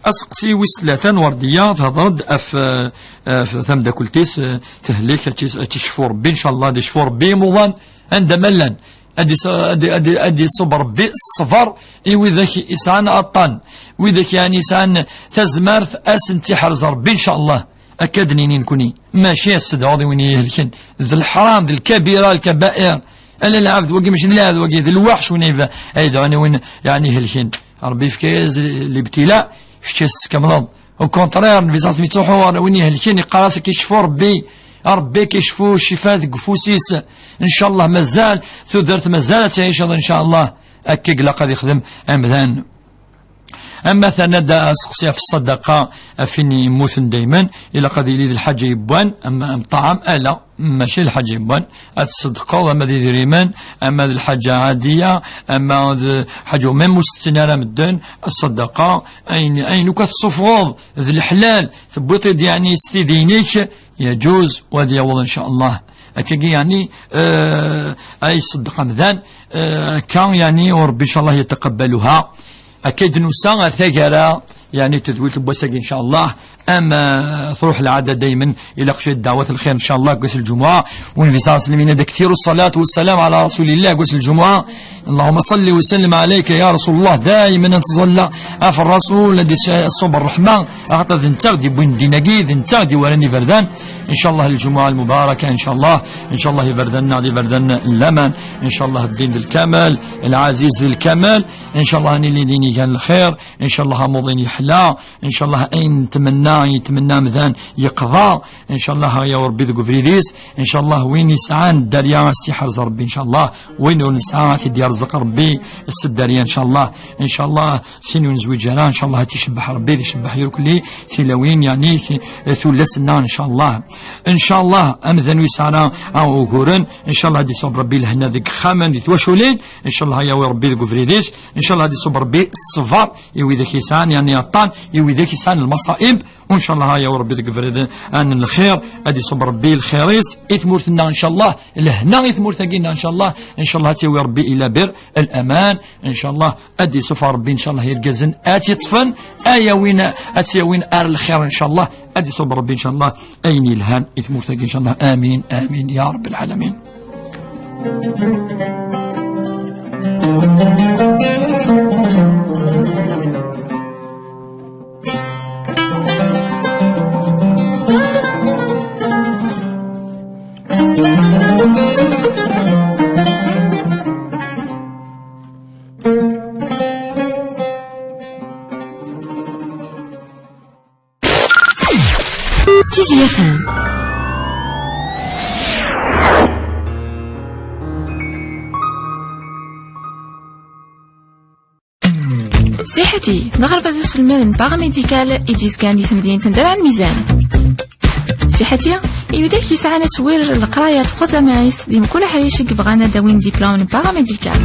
Aseqsi wis tlata n Werdiya, tehder-d ɣef, eh, ɣef tamdakelt-is, eh, tehlik, ad tt-, ad tt-icfu Rebbi, ncallah, ad icfu Rebbi imuḍan anda ma llan. Ad is-, ad, ad, ad iṣub Rebbi ṣṣber i widak isɛan aṭṭan, widak, yeɛni, isɛan tazmert, ad sen-tt-iḥrez Rebbi, ncallah. Akka d-nini nekni, mačči ad s-tedɛuḍ i win ihelken. D leḥram, d lkabira, lkabair. Ala lɛebd wagi, mačči d lɛebd wagi, d lweḥc win iba-, ay yedɛun i win, yeɛni, ihelken. Rebbi yefka-yas libtila, kečč ad s-tkemmleḍ. Au contraire, Nnbi ṣṣallah yettruḥu ɣer win ihelken, yeqqar-as ad k-icfu Rebbi. Rebbi ad k-icfu, ccifa deg ufus-is. Ncallah mazal, tudert mazal ad tɛiceḍ, ncallah. Akka i ilaq ad ixdem amdan. Ama terna-d aseqsi ɣef ṣṣadaqa, ɣef win yemmuten daymen, ilaq ad yili d lḥaǧa yewwan, ama am ṭṭɛam, ala, mačči d lḥaǧa yewwan, ad tṣeddqeḍ, ama d idrimen, ama d lḥaǧa ɛadiya, ama d ḥaǧa même ur s-ttetten ara medden, ṣṣadaqa, ayen, ayen akk ad tessufɣeḍ d leḥlal, tewwiḍ-t-id, yeɛni, s tidi-inek, yeǧuz, u ad yaweḍ, ncallah. Akkagi, yeɛni, eh, ay iṣeddeq amdan, eh, akka, yeɛni, u Rebbi, ncallah, yetaqabbaluha. Akka i d-nusa ar taggara, yeɛni, tedwilt n wass-agi, ncallah. Am, eh, truḥ lɛada daymen, ilaq cwiṭ ddeɛwat n lxir, ncallah, deg wass n lǧemɛa. U Nnbi ṣṣallah yenna-d: أكثروا الصلاة والسلام على رسول الله, deg wass n lǧemɛa. اللهم صل وسلم عليك يا رسول الله. Daymen ad nettẓalla ɣef Rrasul, ad iṣṣub ṛṛeḥma, axaṭer d netta i d-yewwin ddin-agi, d netta i d-iwalan iberdan. Ncallah, lǧemɛa lmubaraka, ncallah, ncallah iberdan-nneɣ d iberdan n laman, ncallah ddin d lkamal, lɛaziz d lkamal, ncallah ad nili d inigan n lxir, ncallah amuḍin yeḥla, ncallah ayen netmenna, yetmenna amdan yeqḍa, ncallah, ya Rebbi, deg ubrid-is, ncallah win yesɛan dderya ad s-iḥrez Rebbi, ncallah, win ur nesɛa ad t-id-yerẓeq Rebbi s dderya, ncallah, ncallah, sin ur nezwiǧ ara, ncallah, ad t-icebbeḥ Rebbi, ad icebbeḥ irkelli, tilawin, yeɛni, ti-, tullas-nneɣ, ncallah. Ncallah, amdan ur yesɛi ara, ah, uguren, ncallah, ad iṣub Rebbi lehna deg ixxamen, di twaculin, ncallah, ad yawi Rebbi deg ubrid-is, ncallah, ad iṣub Rebbi ṣṣber i widak yesɛan, yeɛni, aṭṭan, i widak yesɛan lmaṣaib, u ncallah, ad yawi Rebbi deg ubrid n lxir, ad iṣub Rebbi lxir-is i tmurt-nneɣ, ncallah, lehna i tmurt-agi-nneɣ, ncallah, ncallah, ad tt-yawi Rebbi ila bir laman, ncallah, ad d-yessufeɣ Rebbi, ncallah, irgazen ad tt-iṭṭfen, ad yawin, ad tt-yawin ar lxir, ncallah, ad d-yessufeɣ Rebbi, ncallah, ayen yelhan i tmurt-agi, ncallah. Amin, amin, ya Rabbal alamin. Tizi F M. Siḥati, d aɣerbaz uselmad n paramédical i d-yezgan di temdint n Dera Lmizan. Siḥati, i widak yesɛan aswir n leqraya n txuzamayt di mkul aḥric i yebɣan ad d-awin diplôme n paramédical.